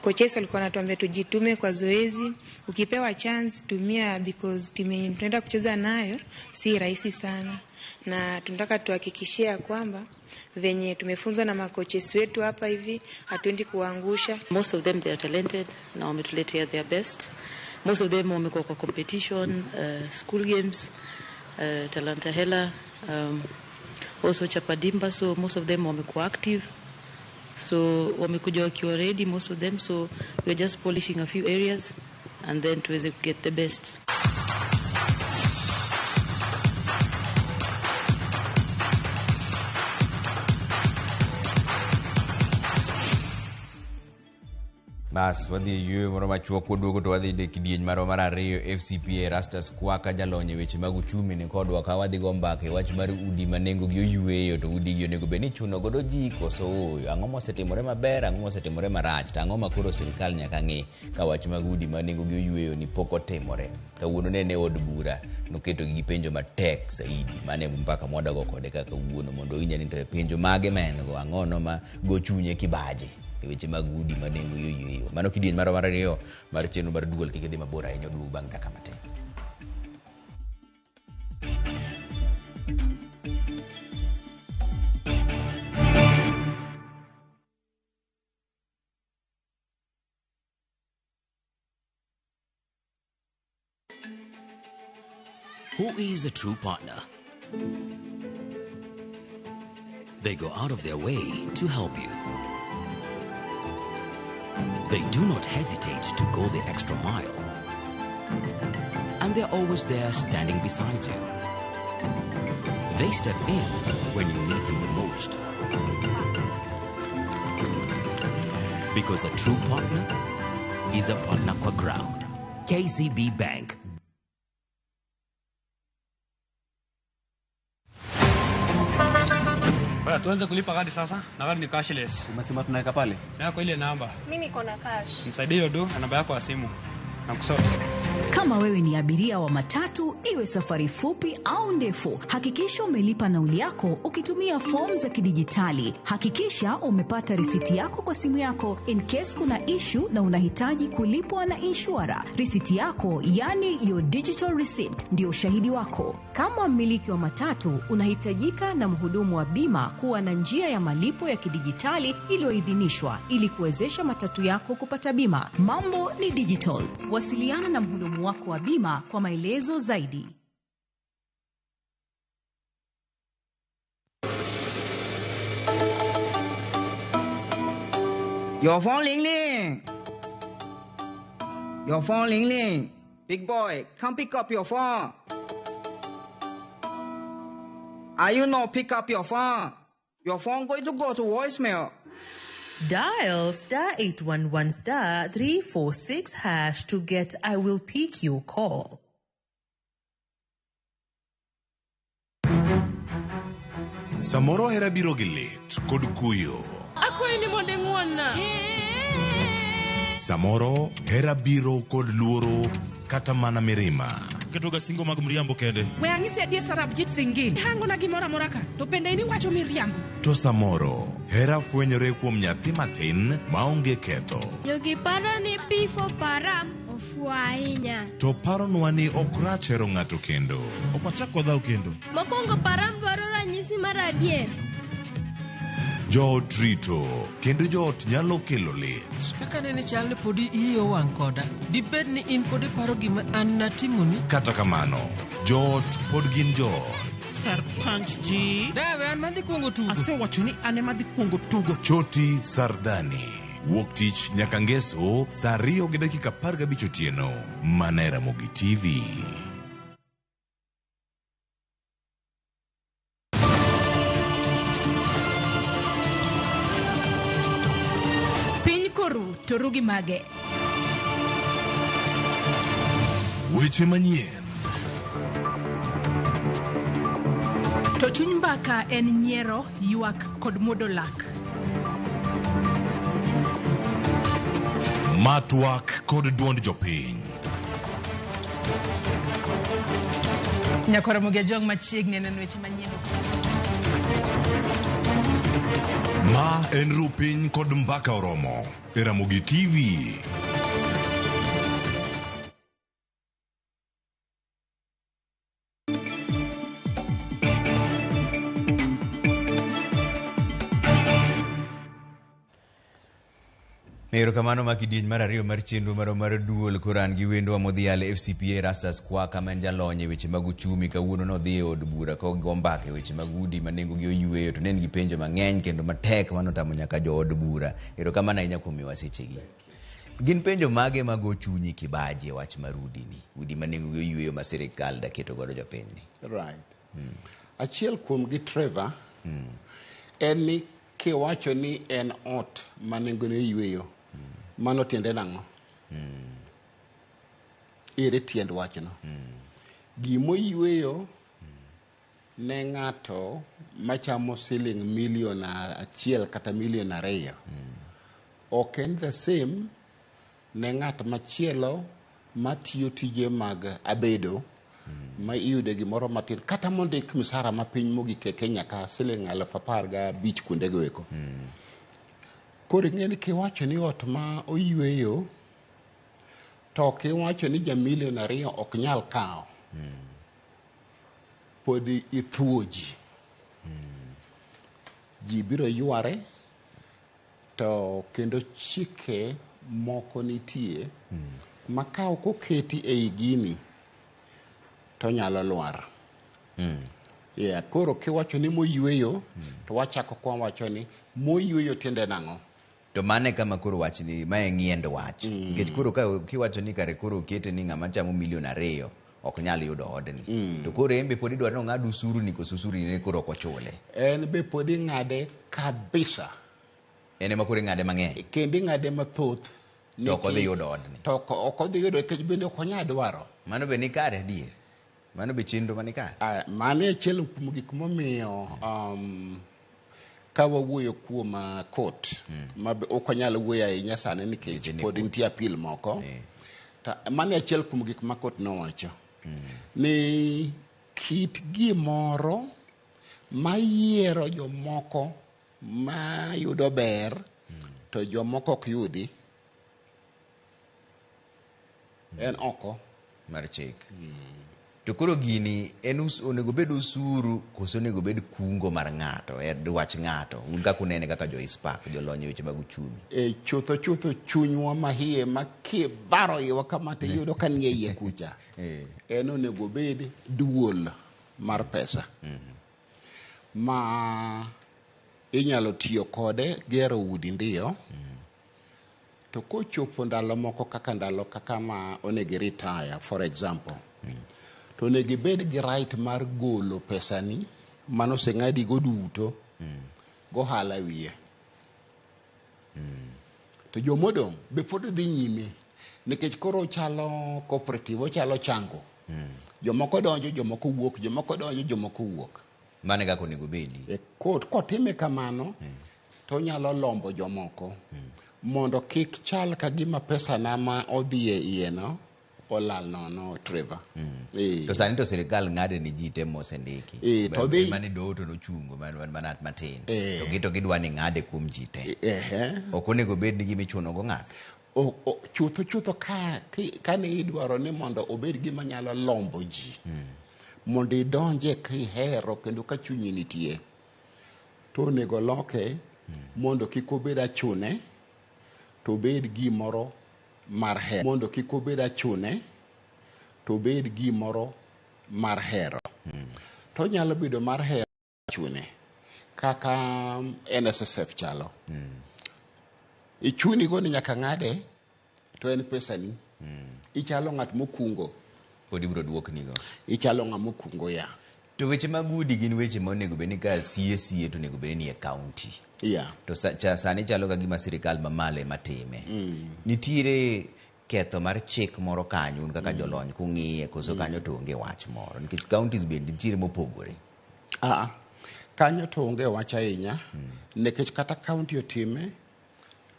S17: Coaches walikuwa wanatuambia tujitume kwa zoezi, ukipewa chance tumia, because timu yenye tunaenda kucheza nayo si rahisi sana, na tunataka tuhakikishie kwamba venye tumefunzwa na makoches wetu hapa hivi hatuendi kuangusha.
S18: Most of them they are talented na wametuletea their best. Most of them wamekuwa kwa competition, school games, Talanta Hela, also Chapadimba, so most of them wamekuwa active. So wamekuja wakiwa ready, most of them, so we are just polishing a few areas and then tuweze get the best.
S1: Bas wadhi e yueyo moro machuok waduogo to wadhi e kidieny marwa mar 2 FCPA Rastus Kwaka jalony e weche mag uchumi ni kodwa ka wadhi go mbaka e wach mar udi ma nengogi oyueyo to udigi onego bed ni ichuno godo ji koso ooyo. Ang'o mosetimore maber, ang'o mosetimore marach, to ang'o ma koro sirikal nyaka ng'i ka wach mag udi ma nengogi oyueyo ni pok otimore. Kawuono nene od bura noketo gi penjo matek zaidi, mane mbaka mwadago kode kaka kawuono mondo owinj ni to penjo mage ma en go, ang'ono ma go chunye kibaji e weche mag udi ma nengo oyueyo. Mano kidieny marwa mar 2 mar chenro mar duol kik idhi mabor ahinya, oduog bang' dakika matin.
S4: Who is a true partner? They go out of their way to help you. They do not hesitate to go the extra mile. And they're always there standing beside you. They step in when you need them the most. Because a true partner is a partner kwa ground. KCB Bank.
S19: Baya, tuanze kulipa kadi sasa na kadi ni cashless.
S20: Umesema tunaweka pale?
S19: Yako ile namba.
S21: Mimi niko na cash.
S19: Nisaidie hiyo do na namba yako ya simu. Na kusort.
S23: Kama wewe ni abiria wa matatu, iwe safari fupi au ndefu, hakikisha umelipa nauli yako ukitumia fomu za kidijitali. Hakikisha umepata risiti yako kwa simu yako in case kuna issue na unahitaji kulipwa na inshura. Risiti yako, yani your digital receipt, ndio ushahidi wako.
S24: Kama mmiliki wa matatu, unahitajika na mhudumu wa bima kuwa na njia ya malipo ya kidijitali iliyoidhinishwa ili kuwezesha matatu yako kupata bima.
S23: Mambo ni digital. Wasiliana na mhudumu wako wa bima kwa maelezo zaidi.
S25: Your phone ling ling. Your phone ling ling. Big boy, come pick up your phone. Are you not pick up your phone? Your phone going to go to voicemail.
S26: Dial star 811 star 346 hash to get I will pick your call.
S27: Samoro hera biro gi lit kod kuyo.
S2: Akwayi ni mondo ing'won-na.
S27: Samoro hera biro kod luoro kata mana mirima.
S29: Ketoga singo mag mriambo kende.
S2: We ang'isi adier Sarabjit Singh. Hangona gimoro amora ka, to bende in iwacho miriambo.
S27: To samoro hera fwenyore kuom nyathi matin maonge ketho.
S30: Jogi paro ni P for Param ofuwo ahinya.
S27: To paronwa ni ok rach hero ng'ato kendo.
S29: Ok wachak wadhaw kendo.
S30: Mokwongo Param dwaro ranyisi mar adier.
S27: Joot rito kendo joot nyalo kelo lit.
S31: Kaka nene chal ni podi iyi owang' koda. Dibed ni in pod iparo gima an natimoni?
S27: Kata kamano, joot pod gin joot.
S31: Sarpanch ji. Dawe an madhi kuongo tugo. Asewacho ni an ema adhi kuongo tugo.
S27: Choti Sardani. Wuok tich nyaka ngeso saa 2:15 otieno. Mana e Ramogi TV.
S2: Piny koru to ru gi mage.
S27: Weche manyien.
S6: To chuny mbaka en nyiero, ywak kod muodo lak.
S27: Matwak kod duond jopiny.
S6: Nyakwar Ramogi Ajwang' machiegni neno weche manyien.
S27: Ma en Rupiny kod Mbaka Oromo e Ramogi TV.
S1: Erokamano ma kidieny mar ariyo mar chenro marwa mar duol koro an gi wendwa modhial FCPA Erastus Kwaka ma en jalony e weche mag uchumi. Kawuono nodhi e od bura kogo mbaka e weche mag udi ma nengogi oyweyo to ne en gi penjo mang'eny kendo matek manotamo nyaka jood bura. Erokamano ahinya kuom miyowa sechegi. Gin penjo mage mago chunyi kibaji e wach mar udi ni? Udi ma nengogi oyweyo ma sirikal daketo godo jopiny ni.
S32: Right. Achiel kuom gi Trevor en ni kiwacho ni en ot ma nengone oyweyo, mano tiende nang'o? Ere tiend wachno? Gimoyweyo ne ng'ato machamo siling milion 1 kata milion 2 ok en the same ne ng'at machielo matiyo tije mag abedo ma iyude gimoro matin kata mondik msara mapiny mogik e Kenya ka siling 15,000 kuondego eko. Koro ing'e ni kiwacho ni ot ma oyweyo to ok iwacho ni ja milion 2 ok nyal kawo, pod ithuo ji. Ji biro yware to kendo chike moko nitie ma ka ok oketi ei gini to onyalo lwar. Yeah, koro kiwacho ni moyweyo to wachako kwa wacho ni moyweyo tiende nang'o?
S1: To mano e kama koro wachni ma e ng'iend wach. Nikech koro ka kiwacho ni kare koro okete ni ng'ama chamo milion 2 ok nyal yudo odni. To koro en be pod idwaro ni ong'ad usuru ni koso usuru ni koro ok ochule.
S32: En be pod ing'ade kabisa.
S1: En ema koro ing'ade mang'eny.
S32: Kendo ing'ade mathoth.
S1: To ok odhi yudo odni.
S32: To ok odhi yudo nikech bende ok onyal dwaro.
S1: Mano be ni kare adier. Mano be chenro mani kare.
S32: Mano e achiel kuom gik momiyo ka wawuoyo kuom court ma ok wanyal wuoyo ahinya sani nikech pod nitie appeal moko. Mano e achiel kuom gik ma court nowacho. Ni kit gimoro mayiero jomoko mayudo ber to jomoko ok yudi en oko
S1: mar chik. To koro gini en onego bed usuru koso onego bed kungo mar ng'ato, wach ng'ato. Un kaka unene kaka jo ICPAK, jolony e weche mag uchumi.
S32: E chutho chutho chunywa mahie ma kibaro iwa kama to iyudo ka nie iye kucha. En onego bed duol mar pesa. Ma inyalo tiyo kode gero udi ndiyo. To kochopo ndalo moko kaka ndalo kaka ma onego retire, for example. To onego ibed gi right mar golo pesani manoseng'adi go duto gohala wiye. To jomodong' be pod dhi nyime nikech koro ochalo cooperative, ochalo chango. Jomoko donjo, jomoko wuok, jomoko donjo, jomoko wuok.
S1: Mano e kaka onego bedi.
S32: Kotime kamano to onyalo lombo jomoko mondo kik chal ka gima pesana ma odhi e iye no olal nono, Trevor.
S1: To sani to sirikal ng'ade ni ji te mosendiki.
S32: To dhi
S1: mane doho to nochungo mana matin. To gi to gidwa ni ng'ade kuom ji te. Ok onego bed ni gima ichuno go ng'ato.
S32: Chutho chutho ka ne idwaro ni mondo obed gima nyalo lombo ji. Mondo idonje kihero kendo ka chunyi nitie. To onego loke mondo kik obed achune to obed gimoro mar hero. Mondo kik obed achune to obed gimoro mar hero. To nyalo bedo mar hero achune kaka NSSF chalo. Ichuni go ni nyaka ng'ade to en pesani. Ichalo ng'at mokungo.
S1: Pod ibiro duoknigo.
S32: Ichalo ng'ama okungo ya.
S1: To weche mag udi gin weche ma onego bed ni ka sie sie to onego bed ni e county. To sani chalo ka gima sirikal mamalo ema time. Nitiere ketho mar chik moro kanyo un kaka jolony kung'iye koso kanyo to onge wach moro nikech counties bende nitiere mopogore.
S32: Kanyo to onge wach ahinya nikech kata county otime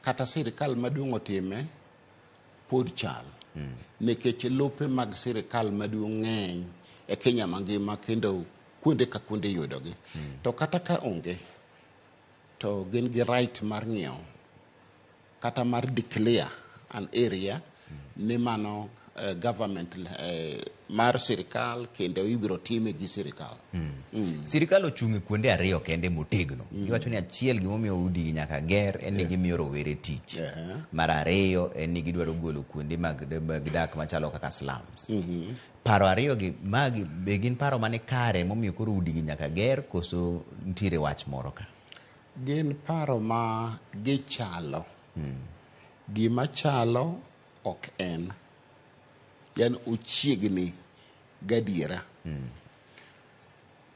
S32: kata sirikal maduong' otime pod chal. Nikech lope mag sirikal maduong' ng'eny e Kenya mangima kendo kuonde ka kuonde yudogi. To kata ka onge to gin gi right mar ng'iewo kata mar declare an area ni mano government mar sirikal kendo ibiro time gi sirikal.
S1: Sirikal ochung' e kuonde ariyo kende motegno. Giwacho ni achiel gimomiyo udi nyaka ger en ni gimiyo rowere tich. Mar ariyo en ni gidwaro golo kuonde mag dak machalo kaka slums. Paro ariyo gi magi be gin paro mane kare momiyo koro udi gi nyaka ger koso nitiere wach moro ka?
S32: Gin paro ma gichalo. Gima chalo ok en. Yan ochiegni gadiera.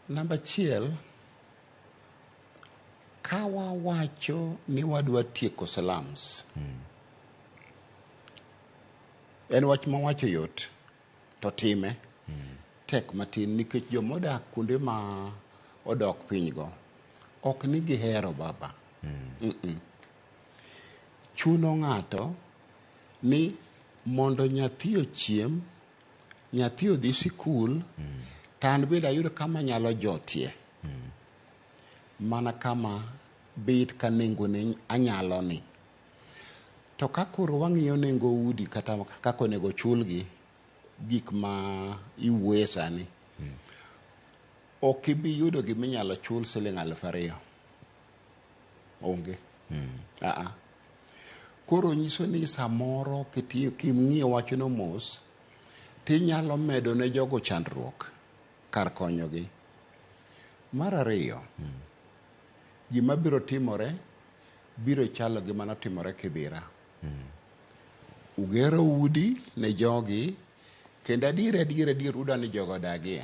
S32: Namba achiel, ka wawacho ni wadwa tieko slums, en wach mawacho yot to time tek matin nikech jomodak kuonde ma odok piny go ok ni gihero baba. Chuno ng'ato ni mondo nyathi ochiem, nyathi odhi sikul, to an bende ayud kama anyalo jotie. Mana kama bet ka nengone anyalo ni. To ka koro wang'iyo nengo udi kata kaka onego chulgi gik ma iwuoye sani, ok ibi yudo gima inyalo chul siling 2,000. Onge. Koro nyiso ni samoro king'iyo wachno mos, Tinyalo medo ne jogo chandruok kar konyogi. Mar ariyo, gima biro timore biro chalo gi manotimore Kibera. Ugero udi ne jogi kendo adier adier adier udwa ni jogo odagie.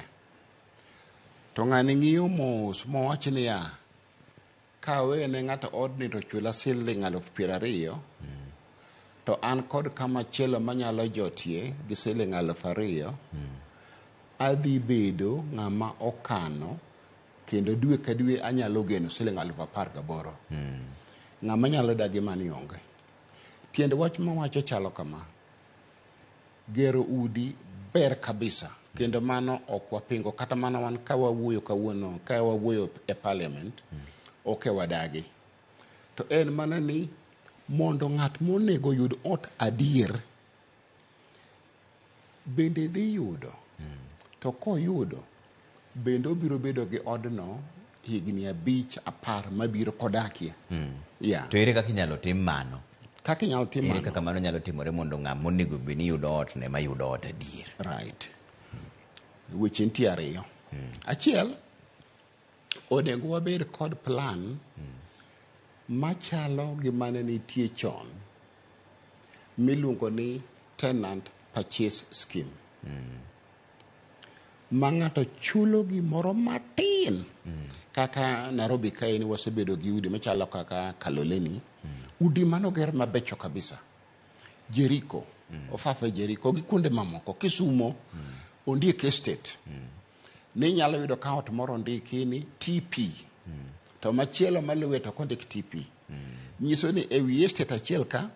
S32: To ng'ani ng'iyo mos mowach niya, kawe ne ng'ato odni to chula siling 20,000, to an kod kama chielo manyalo jotie gi siling 2,000, adhi bedo ng'ama okano kendo dwe ka dwe anyalo geno siling 18,000. Ng'ama nyalo dagi mani onge. Tiend wach mawacho chalo kama. Gero udi ber kabisa kendo mano ok wapingo kata mana wan ka wawuoyo kawuono ka wawuoyo e parliament ok wadagi. To en mana ni mondo ng'at monego yud ot adier bende dhi yudo. To koyudo bende obiro bedo gi odno higni 5 10 mabiro kodakie. Yeah.
S1: To ere kaka inyalo tim mano?
S32: Kaka inyalo tim
S1: Ere
S32: mano?
S1: kaka mano nyalo timore mondo ng'ama onego bed ni yudo ot ne mayudo ot adier?
S32: Right. Weche nitie ariyo. Achiel, onego wabed kod plan machalo gi mane nitie chon miluongo ni tenant purchase scheme. Ma ng'ato chulo gimoro matin kaka Nairobi kae ni wasebedo gi udi machalo kaka Kaloleni. Udi manoger mabecho kabisa. Jericho, Ofafa Jericho gi kuonde mamoko, Kisumo, Ondiek Estate. Ni inyalo yudo ka ot moro ondiki ni TP. To machielo maluwe to ok ondik TP. Nyiso ni ewi estate achiel ka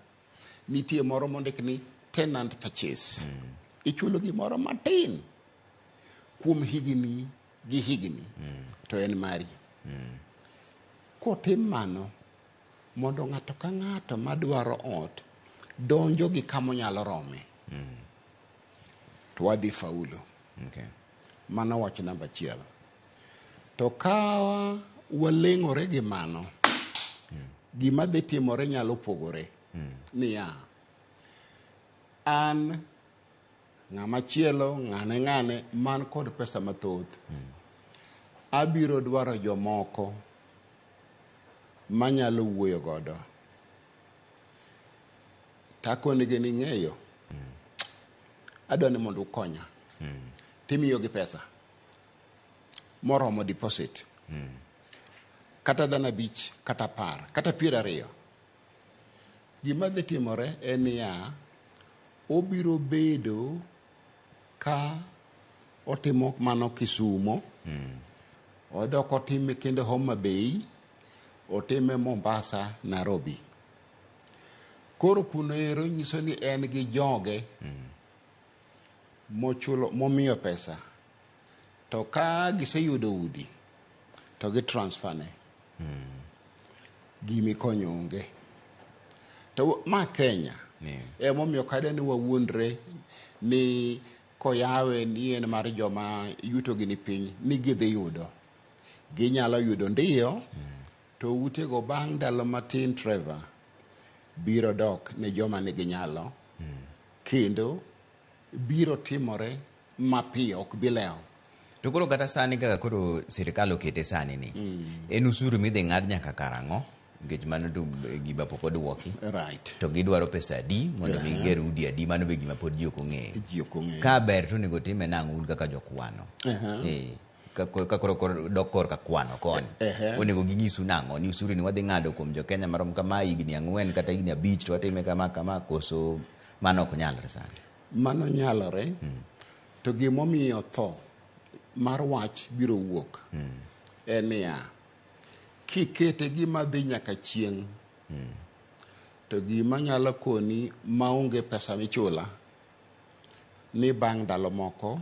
S32: nitie moro mondik ni tenant purchase. Ichulo gimoro matin kuom higni gi higni to en mari. Kotim mano mondo ng'ato ka ng'ato madwaro ot donjo gi kama onyalo rome. To wadhi faulu.
S1: Okay.
S32: Mano wach namba achiel. To ka waleng'ore gi mano, gima dhi timore nyalo pogore. Niya, an ng'ama chielo ng'ane ng'ane man kod pesa mathoth, abiro dwaro jomoko manyalo wuoyo godo. Takonegi ni ng'eyo, adwa ni mondo ukonya. Timiyogi pesa moromo deposit. Kata dhano 5, kata 10, kata 20. Gima dhi timore en niya, obiro bedo ka otimo mano Kisumo, odok otime kendo Homa Bay, otime Mombasa, Nairobi. Koro kuno ero nyiso ni en gi joge mochulo momiyo pesa. To ka giseyudo udi to gi transfer ne. Gimikonyo onge. To ma Kenya emomiyo kade ni wawuondre ni koyawe ni en mar joma yutogi ni piny ni gidhi yudo. Ginyalo yudo ndiyo, to utego bang' ndalo matin Trevor biro dok ne joma nigi nyalo kendo biro timore mapiyo ok bi lewo.
S1: To koro kata sani kaka koro sirikal okete sani ni, en usuru midhi ng'ad nyaka karang'o? Nikech mano to gima pok oduoki.
S32: Right.
S1: To gidwaro pesa adi mondo mi giger udi adi, mano be gima pod ji ok ong'eyo.
S32: Ji ok ong'eyo.
S1: Ka ber to onego time nang'o un kaka jokwano? Ka koro dok korka kwano koni. Onego ginyisu nang'o ni usuru ni wadhi ng'ado kuom jo Kenya marom kama higni 4 kata higni 5 to watime kama kama, koso mano ok nyalre sani?
S32: Mano nyalore. To gimomiyo tho mar wach biro wuok en niya, kikete gima dhi nyaka chieng' to gima nyalo koni maonge pesa michula ni bang' ndalo moko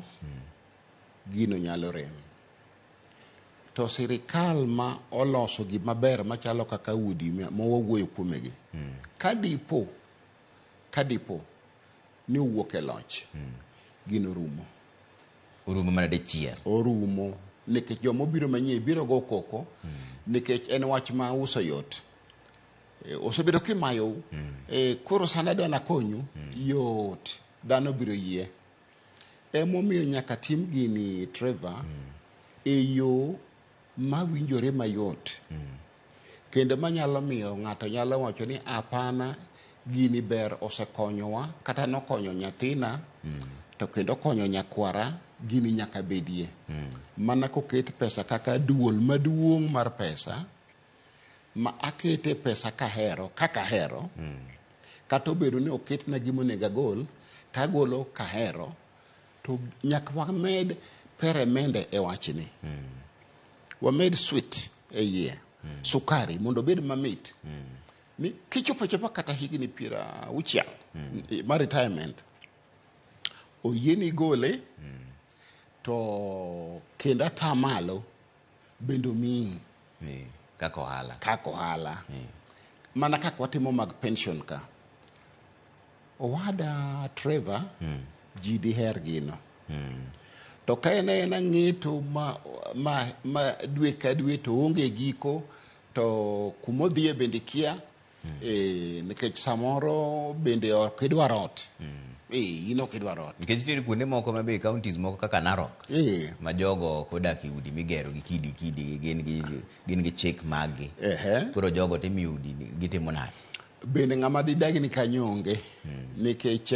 S32: gino nyalo rem. To sirikal ma oloso gima ber machalo kaka udi ma wawuoyo kuomegi, ka dipo ni owuok e loch, gino rumo.
S1: Orumo mana dichiel.
S32: Orumo nikech joma obiro manyien biro go koko nikech en wach ma uso yot. Osebedo kimayou. Koro sani adwa nakonyu, yot. Dhano biro yie. Emomiyo nyaka tim gini Trevor e yo mawinjore mayot kendo manyalo miyo ng'ato nyalo wacho ni apana gini ber osekonyowa kata nokonyo nyathina to kendo konyo nyakwara gini nyaka bedie mana koket pesa kaka duol maduong' mar pesa ma akete pesa kahero kaka ahero kata obedo ni oketna gima onego agol tagolo kahero to nyaka wamed peremende e wachni wamed sweet e iye sukari mondo obed mamit ni kichopo achopa kata higni 60 mar retirement oyieni gole to kendo atamalo bende omiyi
S1: kaka ohala
S32: kaka ohala mana kaka watimo mag pension ka owada Trevor ji diher gino to ka en aena ng'eto ma dwe ka dwe to onge giko to kumodhiye bende kia nikech samoro bende ok idwar ot in ok idwar ot
S1: nikech nitiere kuonde moko ma be counties moko kaka Narok ma jogo ok odak e udi migero gi kidi kidi gin gi chik mag gi koro jogo timiyo udi gitimo nade
S32: bende ng'ama didagni kanyo onge nikech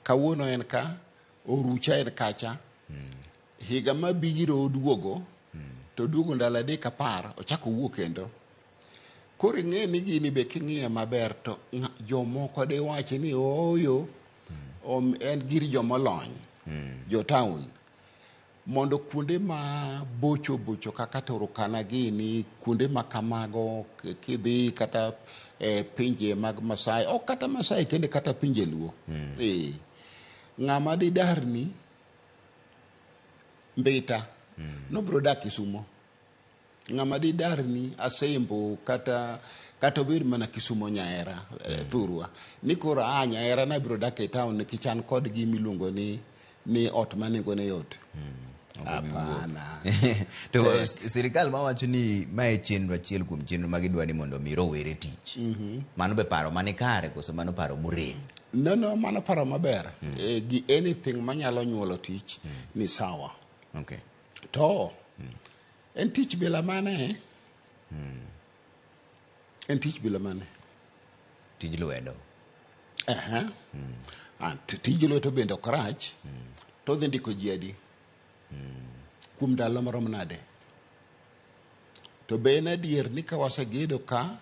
S32: kawuono en ka orucha en kacha higa mabiro oduogo to oduogo ndalo 3 10 ochako owuok kendo koro ing'e ni gini be king'iye maber to jomoko diwachi ni ooyo en gir jomolony jo town mondo kuonde ma bocho bocho kaka Turkana gini kuonde ma kamago kidhi kata pinje mag Masai ok kata Masai kende kata pinje Luo ng'ama didarni Mbita nobiro dak Kisumo ng'ama didarni Asembo kata obed mana Kisumo Nyaera thurwa ni koro a Nyaera nabiro dak e town nikech an kod gima iluongo ni ot ma nengone yot Hapana.
S1: To sirikal mawacho ni mae chenro achiel kuom chenro ma gidwa ni mondo mi rowere tich mano be paro mane kare koso mano paro morem
S32: No, mano paro maber gi anything manyalo nyuolo tich ni sawa
S1: okay.
S32: To en tich bila mane en tich bila mane
S1: tij lwedo
S32: tij lwedo bende ok rach to dhi ndiko ji adi kuom ndalo marom nade to be en adier ni ka wasegedo ka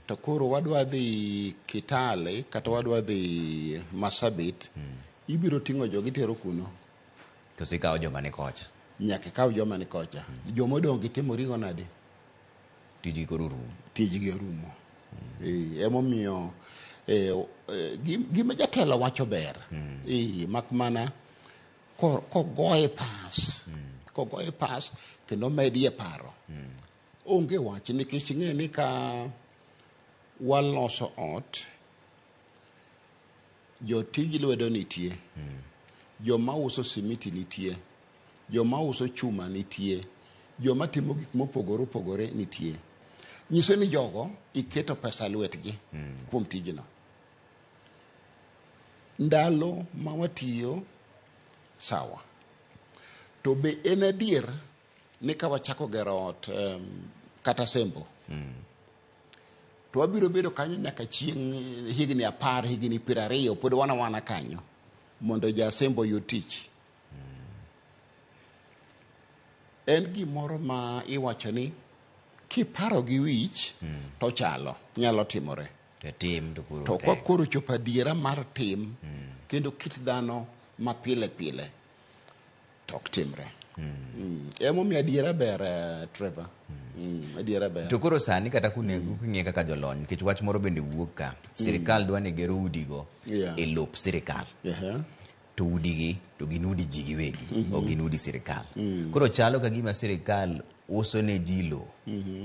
S32: to koro wadwa dhi Kitale kata wadwa dhi Marsabit ibiro ting'o jogi tero kuno
S1: to sikawo joma ni kocha
S32: nyaka ikaw joma ni kocha jomodong' gitimo rigo nade
S1: tijgi koro orumo
S32: tijgi orumo emomiyo gima jatelo wacho ber mak mana kogoye pas kogoye pas kendo medie paro onge wach nikech ing'e ni ka waloso ot jotij lwedo nitie joma uso simiti nitie joma uso chuma nitie joma timo gik mopogore opogore nitie nyiso ni jogo iketo pesa lwetgi kuom tijno ndalo ma watiyo sawa to be en adier ni ka wachako gero ot kata Sembo to wabiro bedo kanyo nyaka chieng' higni 10 higni 20 pod wana kanyo mondo ja Sembo oyud tich en gimoro ma iwacho ni kiparo gi wich to chalo nyalo timore to ka koro chopo adiera mar tim kendo kit dhano ma pile pile to ok timre emomiyo adiera ber Trevor adiera ber
S1: to koro sani kata kunego king'iye kaka jolony nikech wach moro bende wuok ka sirikal dwa ni gero udigo e lop sirikal to udigi to gin udi ji giwegi ok gin udi sirikal koro chalo ka gima sirikal uso ne ji lo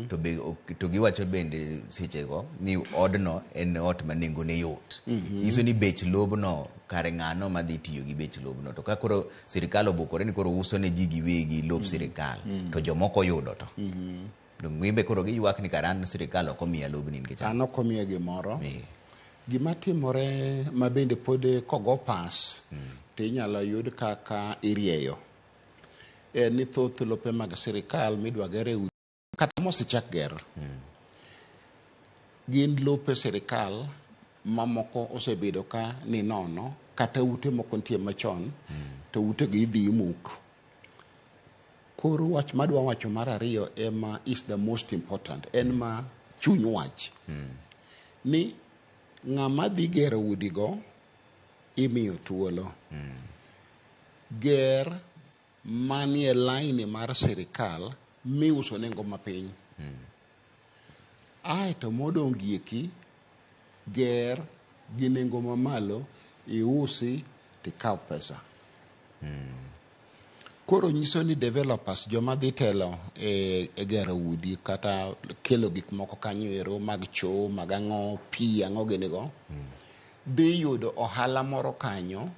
S1: to be to giwacho bende sechego ni odno en ot ma nengone yot nyiso ni bech lobno kare ng'ano madhi tiyo gi bech lobno to ka koro sirikal obukore ni koro uso ne ji giwegi lop sirikal to jomoko yudo to gimbe koro giywak ni kare an sirikal ok omiya lobni nikech
S32: an ok omiya gimoro gima timore ma bende pod kogo pas to inyalo yud kaka irieyo en ni thoth lope mag sirikal midwa ger e udi kata mosechak ger gin lope sirikal mamoko osebedo ka ni nono kata ute moko nitie machon to utegi idhi imuk. Koro wach madwa wacho mar ariyo ema is the most important, en ma chuny wach ni ng'ama dhi gero udigo imiyo thuolo ger manie laini mar sirikal miuso nengo mapiny. Aeto modong' gieki ger gi nengo mamalo iusi tikaw pesa. Koro nyiso ni developers joma dhi telo e gero udi kata kelo gik moko kanyo ero mag choo mag ang'o pi ang'o gini go dhi yudo ohala moro kanyo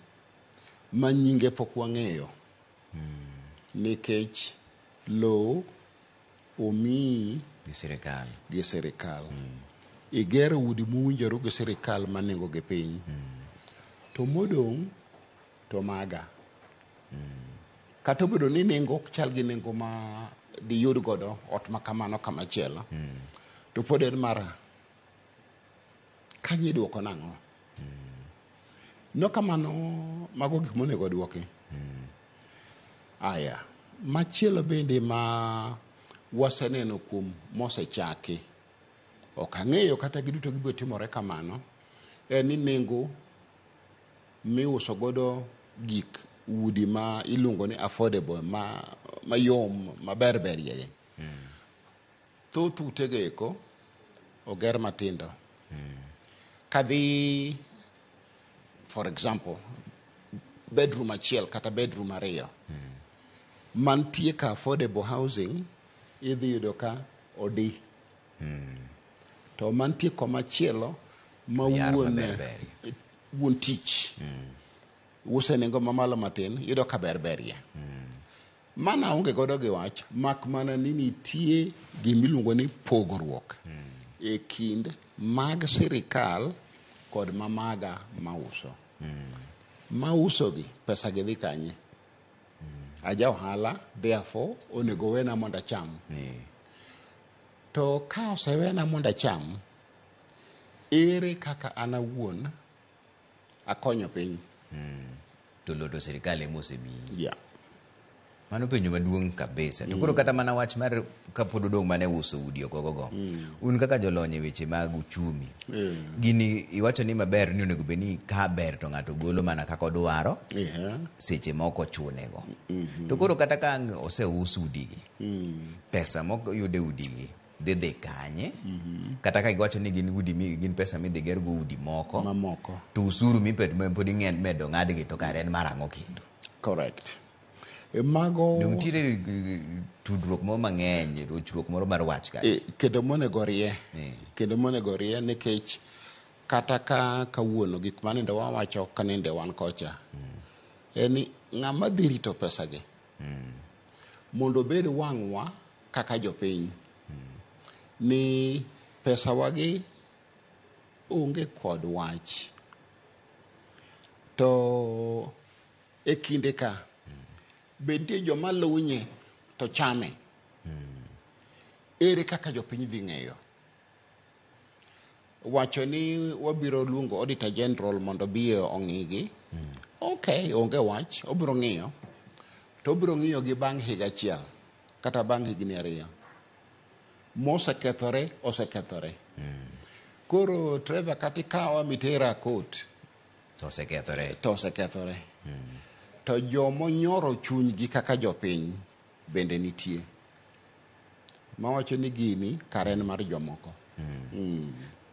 S32: ma nyinge pok wang'eyo nikech lowo omiyi
S1: gi sirikal.
S32: Gi sirikal. Igero udi mowinjore gi sirikal ma nengo gi piny. To modong' to maga. Kata obedo ni nengo ok chal gi nengo ma diyud godo ot ma kamano kama chielo, to pod en mara. Kanyo iduoko nang'o? No kamano mago gik monego oduoki. Aya, machielo bende ma waseneno kuom mosechaki, ok ang'eyo kata giduto gibiro timore kamano, en ni nengo miuso godo gik udi ma iluongo ni affordable ma mayom maber berie. Thoth utego eko oger matindo. Kadhi for example bedroom achiel kata bedroom ariyo mantie ka affordable housing idhi yudo ka odi. To mantie komachielo ma
S1: Oyar
S32: wuon
S1: maber berie.
S32: wuon tich use nengo mamalo matin yudo ka ber berie. Mana onge godo gi wach mak mana ni nitie gimiluongo ni pogruok e kind mag sirikal kod mamaga mauso. Mauso gi pesa gi dhi kanye? Aja ohala therefore onego wena mondo acham. To ka osewena mondo acham, ere kaka an awuon akonyo piny?
S1: To loto sirikal ema osemiyi.
S32: Yeah.
S1: Mano penjo maduong' kabisa. To koro kata mana wach mar kapod odong' mane uso udi okogogo. Un kaka jolony e weche mag uchumi. Gini iwacho ni maber ni onego bed ni ka ber to ng'ato golo mana kaka odwaro seche ma ok ochunego. To koro kata ka ang' oseus udigi, pesa moyud e udigi dhi dhi kanye? Kata ka giwacho ni gin udi mi, gin pesa midhi gergo udi moko.
S32: Mamoko.
S1: To usuru miped pod imedo ng'adgi to kare en mar ang'o kendo?
S32: Correct. Mago
S1: Dong nitiere tudruok moro mang'eny, rochruok moro mar wach ka.
S32: Kendo monego rie. Kendo monego rie nikech kata ka kawuono gik manende wawacho ka nende wan kocha. En ni ng'ama dhi rito pesa gi mondo obed wang'wa kaka jopiny ni pesa wagi onge kod wach. To e kinde ka be nitie joma lunye to chame. Ere kaka jopiny dhi ng'eyo? Wacho ni wabiro luongo Auditor General mondo obi ong'igi. Okay, onge wach, obiro ng'iyo. To obiro ng'iyo gi bang' higa achiel kata bang' higni ariyo. Mosekethore, osekethore. Koro Trevor kata ikawa mitera court
S1: To osekethore.
S32: To osekethore. To jomonyoro chunygi kaka jopiny bende nitie. Mawacho ni gini kare en mar jomoko.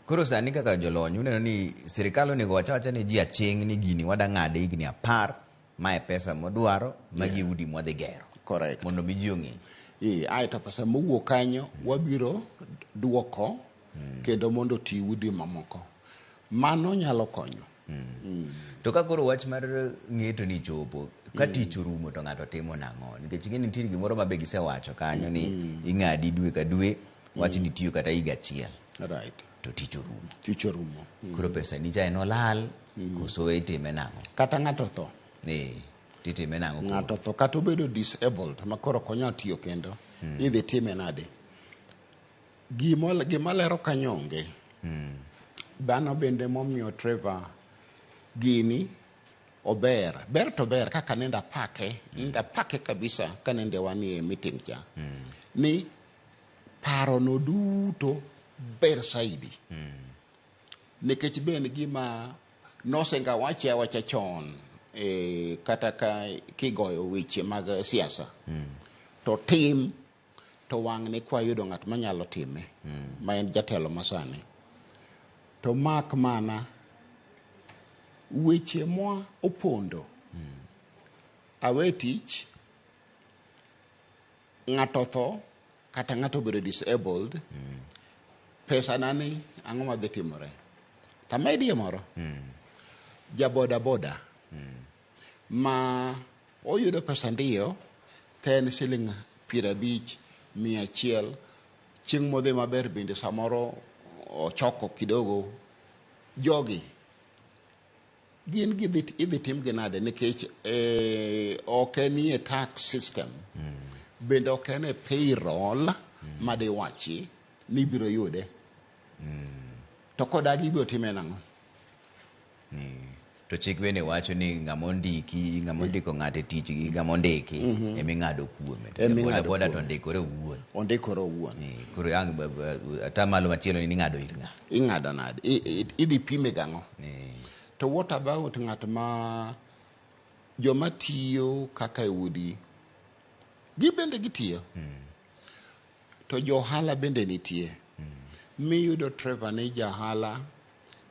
S1: Koro sani kaka jolony uneno ni sirikal onego wach awacha ni ji aching' ni gini wada ng'ade higni 10 mae pesa modwaro magi udi mwadhi gero.
S32: Correct.
S1: Mondo mi ji ong'e.
S32: Aeto pesa mowuok kanyo wabiro duoko kendo mondo oti udi mamoko. Mano nyalo konyo.
S1: To ka koro wach mar ng'eto ni chopo, ka tich orumo to ng'ato timo nang'o? Nikech ing'e ni nitie gimoro ma be gisewacho kanyo ni ing'adi dwe ka dwe, wach ni tiyo kata higa achiel.
S32: Right.
S1: To tich orumo.
S32: Tich orumo.
S1: Koro pesa ni cha en olal, koso itime nang'o?
S32: Kata ng'ato tho.
S1: Titime nang'o?
S32: Ng'ato otho kata obedo disabled ma koro ok onyal tiyo kendo, idhi time nade? Gima lero kanyo onge. Dhano bende momiyo Trevor gini ober. Ber to ber kaka nende apake, nende apake kabisa ka nende wanie meeting cha. Ni parono duto ber saidi. Nikech be en gima nosenga wache awacha chon kata ka kigoyo weche mag siasa. To tim to wang'ni kwayudo ng'at manyalo time, ma en jatelo masani. To mak mana weche mwa opondo. Awe tich, ng'ato otho, kata ng'ato obedo disabled, pesa nani ang'o madhi timore? Tamedie moro. Ja boda boda ma oyudo pesa ndiyo, to en siling 50, 100, chieng' modhi maber bende samoro ochoko kidogo. Jogi gin gidhi idhi timgi nade nikech ok enie tax system, bende ok en e payroll madiwachi ni ibiro yude, to kodagi ibiro time nang'o?
S1: To chik bende wacho ni ng'ama ondiki, ng'ama ondiko ng'ato e tich gi ng'ama ondiki eming'ado kuome. To
S32: Ema
S1: boda
S32: ing'ado
S1: boda to
S32: kuome.
S1: ondikore owuon.
S32: Ondikore owuon.
S1: Koro ang' atamalo machielo ni ing'ado ir ng'a?
S32: Ing'ado nade? Idhi pime gang'o? To what about ng'at ma joma tiyo kaka e udi, gibende gitiyo, to jo ohala bende nitie, miyudo Trevor ni jaohala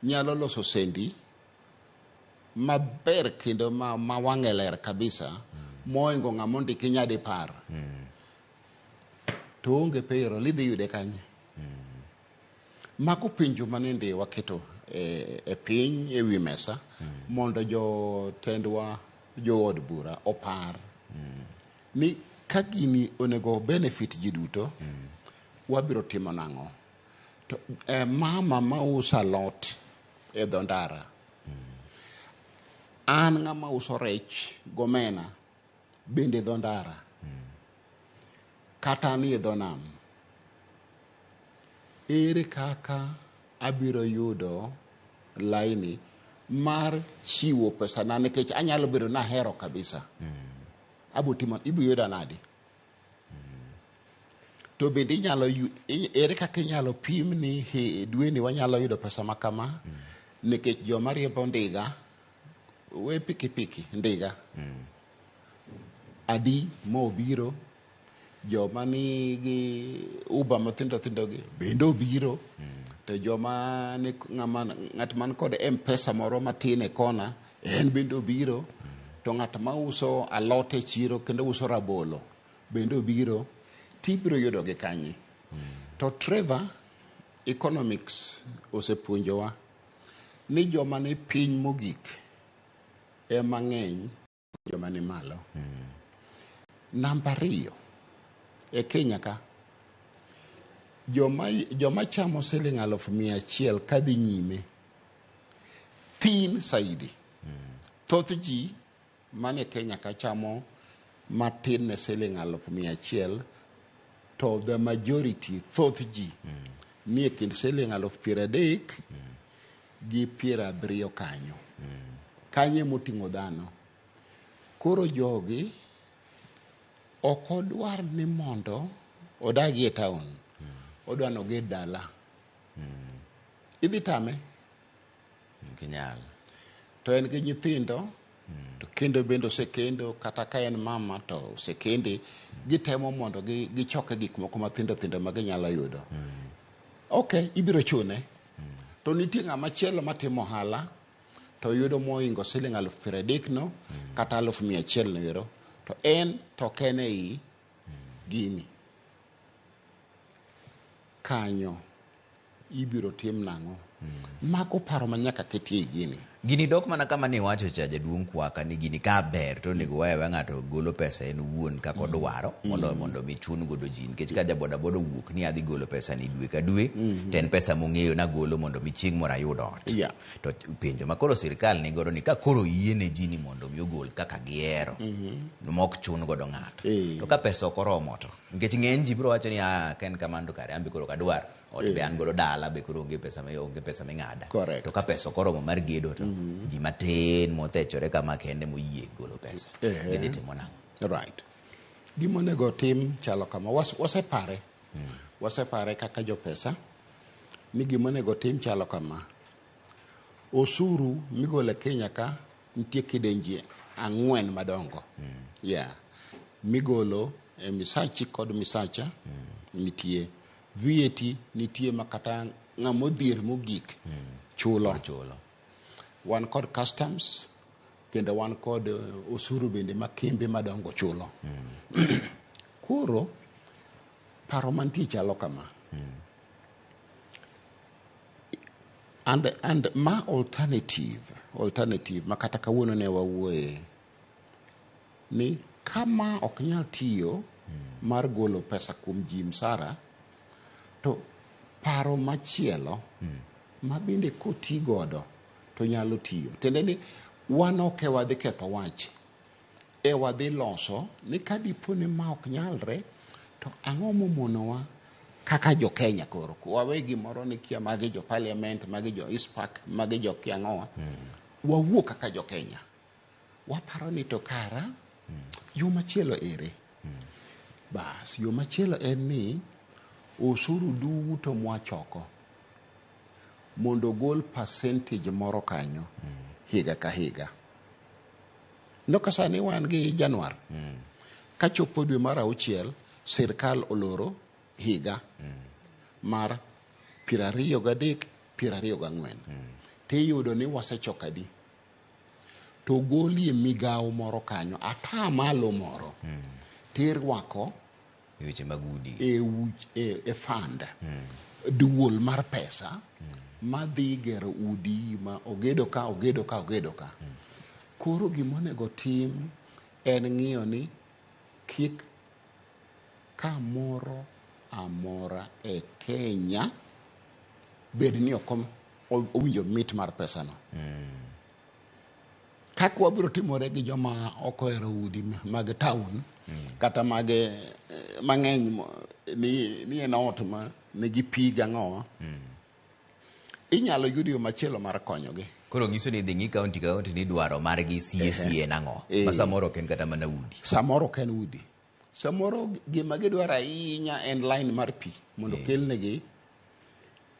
S32: nyalo loso sendi maber kendo ma wang'e ler kabisa, moingo ng'ama ondiki nyadi par, to onge payroll, idhi yude kanye? Mago penjo manende waketo e piny e wi mesa mondo jotendwa jood bura opar ni ka gini onego benefit ji duto, wabiro timo nang'o? To mama mauso alot e dho ndara, an ng'ama uso rech gomena bende e dho ndara, kata ni e dho nam, ere kaka abiro yudo laini mar chiwo pesana nikech anyalo bedo nahero kabisa, abo timo ibiro yuda nade? To bende inyalo ere kaka inyalo pim ni dweni wanyalo yudo pesa ma kama, nikech joma riembo ndiga, we pikipiki ndiga adi mobiro, joma nigi Uber mathindo thindo gi bende obiro, to joma ni ng'at man kod M-Pesa moro matin e kona en bende obiro, to ng'at mauso alot e chiro kendo uso rabolo bende obiro, tibiro yudo gi kanye? To Trevor, economics osepuonjowa ni joma ni piny mogik ema ng'eny joma ni malo. Namba 2 e Kenya ka joma chamo siling 100,000 kadhi nyime thin saidi. Thoth ji mane Kenya ka chamo matin ne siling 100,000, to the majority, thoth ji nie kind siling 30,000 gi 70 kanyo. Kanyo emoting'o dhano. Koro jogi ok odwar ni mondo odagi e town, odwa ni oged dala. Idhi tame?
S1: Ok inyal.
S32: To en gi nyithindo, to kendo bende osekendo, kata ka en mama to osekende, gitemo mondo gichoke gik moko mathindo thindo ma ginyalo yudo. Ok, ibiro chune. To nitie ng'ama chielo matimo ohala, to yudo moingo siling 30,000 no, kata 100,000 no ero, to en to ok en ei gini. Kanyo ibiro tim nang'o? Mago paro ma nyaka ketie e gini.
S1: Gini dok mana kama ne iwacho cha jaduong' Kwaka ni gini ka ber to onego wawe aweya ng'ato golo pesa en owuon kaka odwaro moloyo mondo mi chun godo ji nikech ka ja bodaboda owuok ni adhi golo pesa ni dwe ka dwe to en pesa mong'eyo nagolo mondo mi chieng' moro ayud ot. To penjo ma koro sirkal ni godo ni ka koro yiene ji ni mondo mi ogol kaka gihero mok chun godo ng'ato. To ka pesa ok oromo to nikech ng'eny ji biro wacho ni ah ka en kamano to kare an be koro ok adwar ot be an godo dala be koro onge pesa onge pesa ming'ada. To ka pesa ok oromo mar gedo to ji matin mothechore kama kende moyie golo pesa. Gidhi timo nang'o?
S32: Right. Gima onego otim chalo kama. Wasepare. Wasepare kaka jopesa ni gima onego otim chalo kama. Osuru migolo e Kenya ka nitie kidenje 4 madongo. Yeah. Migolo e misachi kod misacha nitie. VAT nitie ma kata ng'ama odhier mogik chulo. Wan kod customs kendo wan kod osuru bende ma kembe madongo chulo. Koro paro mantie chalo kama. And ma alternative ma kata kawuono ne wawuoye ni kama ok nyal tiyo mar golo pesa kuom ji msara, to paro machielo ma bende koti godo to nyalo tiyo. Tiende ni wan ok e wadhi ketho wach, e wadhi loso ni ka dipo ni ma ok nyalre to ang'o momonowa kaka jo Kenya koro wawe gimoro ni kia magi jo parliament, magi jo ISPAC, magi jo kia ang'owa. Wawuo kaka jo Kenya. Waparo ni to kara yo machielo ere. Bas, yo machielo en ni osuru duto mwachoko mondo ogol percentage moro kanyo higa ka higa. Noka sani wan gi Januar. Kachopo dwe mar 6, sirkal oloro higa mar 23, 24. Tiyudo ni wasechoko adi. To golie migawo moro kanyo, atamalo moro. Tirwako
S1: e weche mag udi.
S32: E fund. Duol mar pesa madhi gero udi ma ogedo ka, ogedo ka, ogedo ka. Koro gima onego tim en ng'iyo ni kik kamoro amora e Kenya bed ni ok owinjo mit mar pesano. Kaka wabiro timore gi joma ok ohero udi mag town, kata mag mang'eny ni en ot ma nigi pi gang'owa, inyalo yud yo machielo mar konyogi.
S1: Koro nyiso ni dhi ng'i kaunti ka kaunti ni dwaro margi sie en ang'o? Ma samoro ok en kata mana udi.
S32: Samoro ok en udi. Samoro gima gidwaro ahinya en line mar pi mondo kelnegi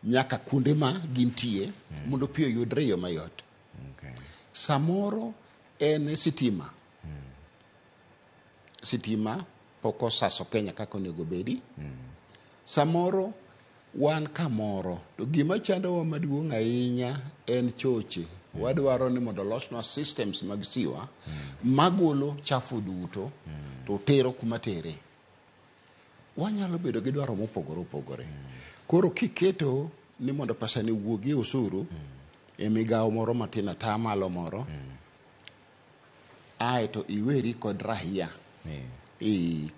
S32: nyaka kuonde ma gintie mondo pi oyudre e yo mayot. Samoro en sitima. Sitima pok osaso Kenya kaka onego bedi. Samoro wan kamoro to gima chandowa maduong' ahinya en choche. Wadwaro ni mondo olosnwa systems mag siwa magolo chafu duto to tero kuma tere. Wanyalo bedo gi dwaro mopogore opogore. Koro kiketo ni mondo pesa ni wuogi e osuru e migawo moro matin atamalo moro, ae to iweri kod rahia.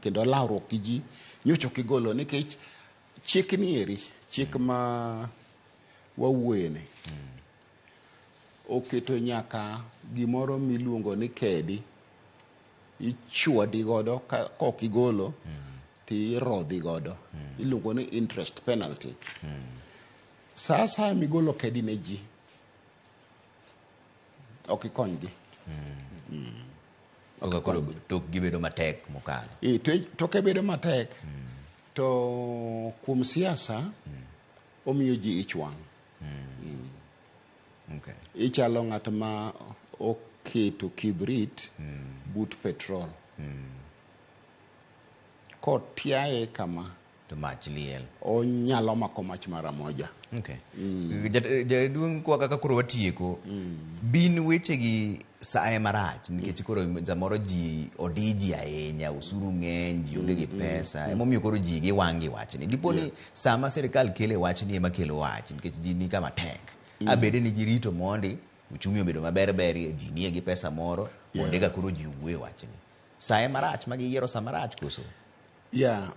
S32: Kendo lawruok gi ji nyocha ok igolo nikech chik ni eri, chik ma wawuoyeni oketo nyaka gimoro miluongo ni kedi, ichwadi godo ka ok igolo tirodhi godo, iluongo ni interest penalty. Sa asaya migolo kedi ne ji ok ikonygi.
S1: Koro koro tokgi bedo matek mokalo.
S32: Toke bedo matek to kuom siasa omiyo ji ich wang'. Ichalo ng'at ma oketo kibrit but petrol. Kotiaye kama
S1: to mach liel.
S32: Onyalo mako mach mara moja.
S1: Jaduong' kwa kaka koro watieko, bin wechegi Sa ema rach nikech koro samoro ji odiji ahinya, osuru ng'eny, ji onge gi pesa. Emomiyo koro ji giwang' gi wachni. Dipo ni sama sirikal kele wachni ema kelo wach nikech ji ni kama tek. Abede ni girito mondi uchumi obedo maber berie, ji nie gi pesa moro, mondo eka koro ji owuo e wachni. Sa ema rach ma giyiero sa marach koso?
S32: Yeah,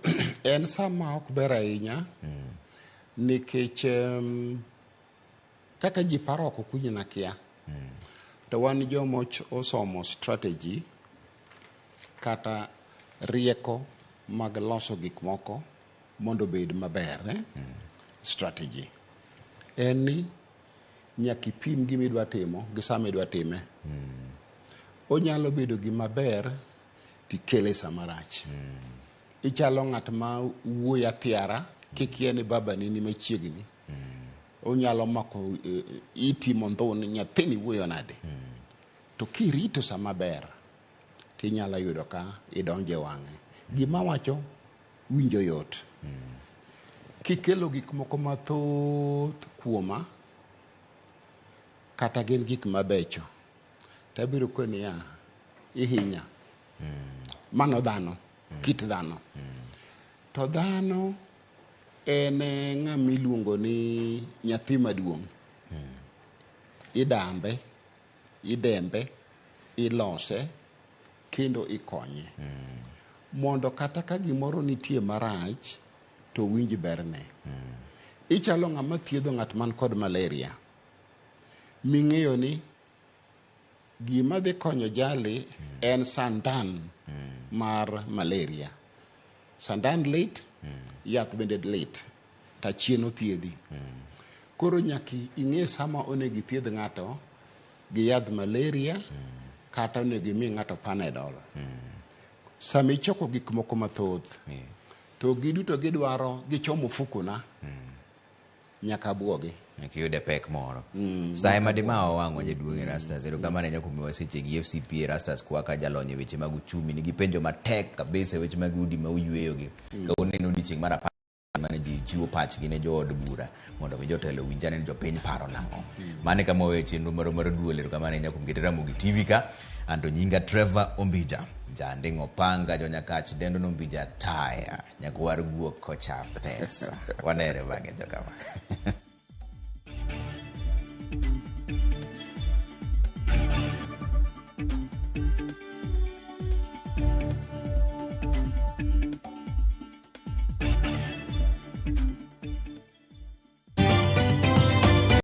S32: en sama ok ber ahinya nikech kaka ji paro ok okuny nakia. To wan joma osomo strategy kata rieko mag loso gik moko mondo obed maber. Strategy en ni nyaka ipim gima idwa timo gi sama idwa time. Onyalo bedo gima ber tikele sama rach. Ichalo ng'at ma wuoyo athiara kikia ni babani ni machiegni. Onyalo mako iti mondhun nyathini wuoyo nade. To kirito sama ber tinyalo yudo ka idonjo e wang'e. Gima wacho winjo yot. Kikelo gik moko mathoth kuoma kata gin gik mabecho tabiro koni niya ihinya. Mano dhano, kit dhano. To dhano en ng'ama iluongo ni nyathi maduong'. Idambe, idembe, ilose, kendo ikonye. Mondo kata ka gimoro nitie marach, to winj berne. Ichalo ng'ama thiedho ng'at man kod malaria. Ming'eyo ni gima dhi konyo jali en sandan mar malaria. Sandan lit, yath bende lit, to achien othiedhi. Koro nyaka ing'e sama onego ithiedh ng'ato gi yadh malaria kata onego imi ng'ato Panadol. Sama ichoko gik moko mathoth, to giduto gidwaro gichomo ofukona, nyaka abuogi.
S1: Nyaka iyude pek moro. Sa ema dima wawang'o jaduong' Erastus. Erokamano ahinya kuom miyowa seche gi FCPA Erastus Kwaka jalony e weche mag uchumi. Nigi penjo matek kabisa e weche mag udi ma uyweyogi. Kawuono en odiochieng' mar 10 mane ji chiwo pachgi ne jood bura mondo mi jotelo owinj ane ni jopiny paro nang'o. Mano e kama waweyo chenro marwa mar duol. Erokamano ahinya kuom kete Ramogi TV ka. Anto nyinga Trevor Ombija. Janding' opanga jonyakach dendo nombija taya. Nyakwar guok kocha pesa. Wanere bang'e jokama.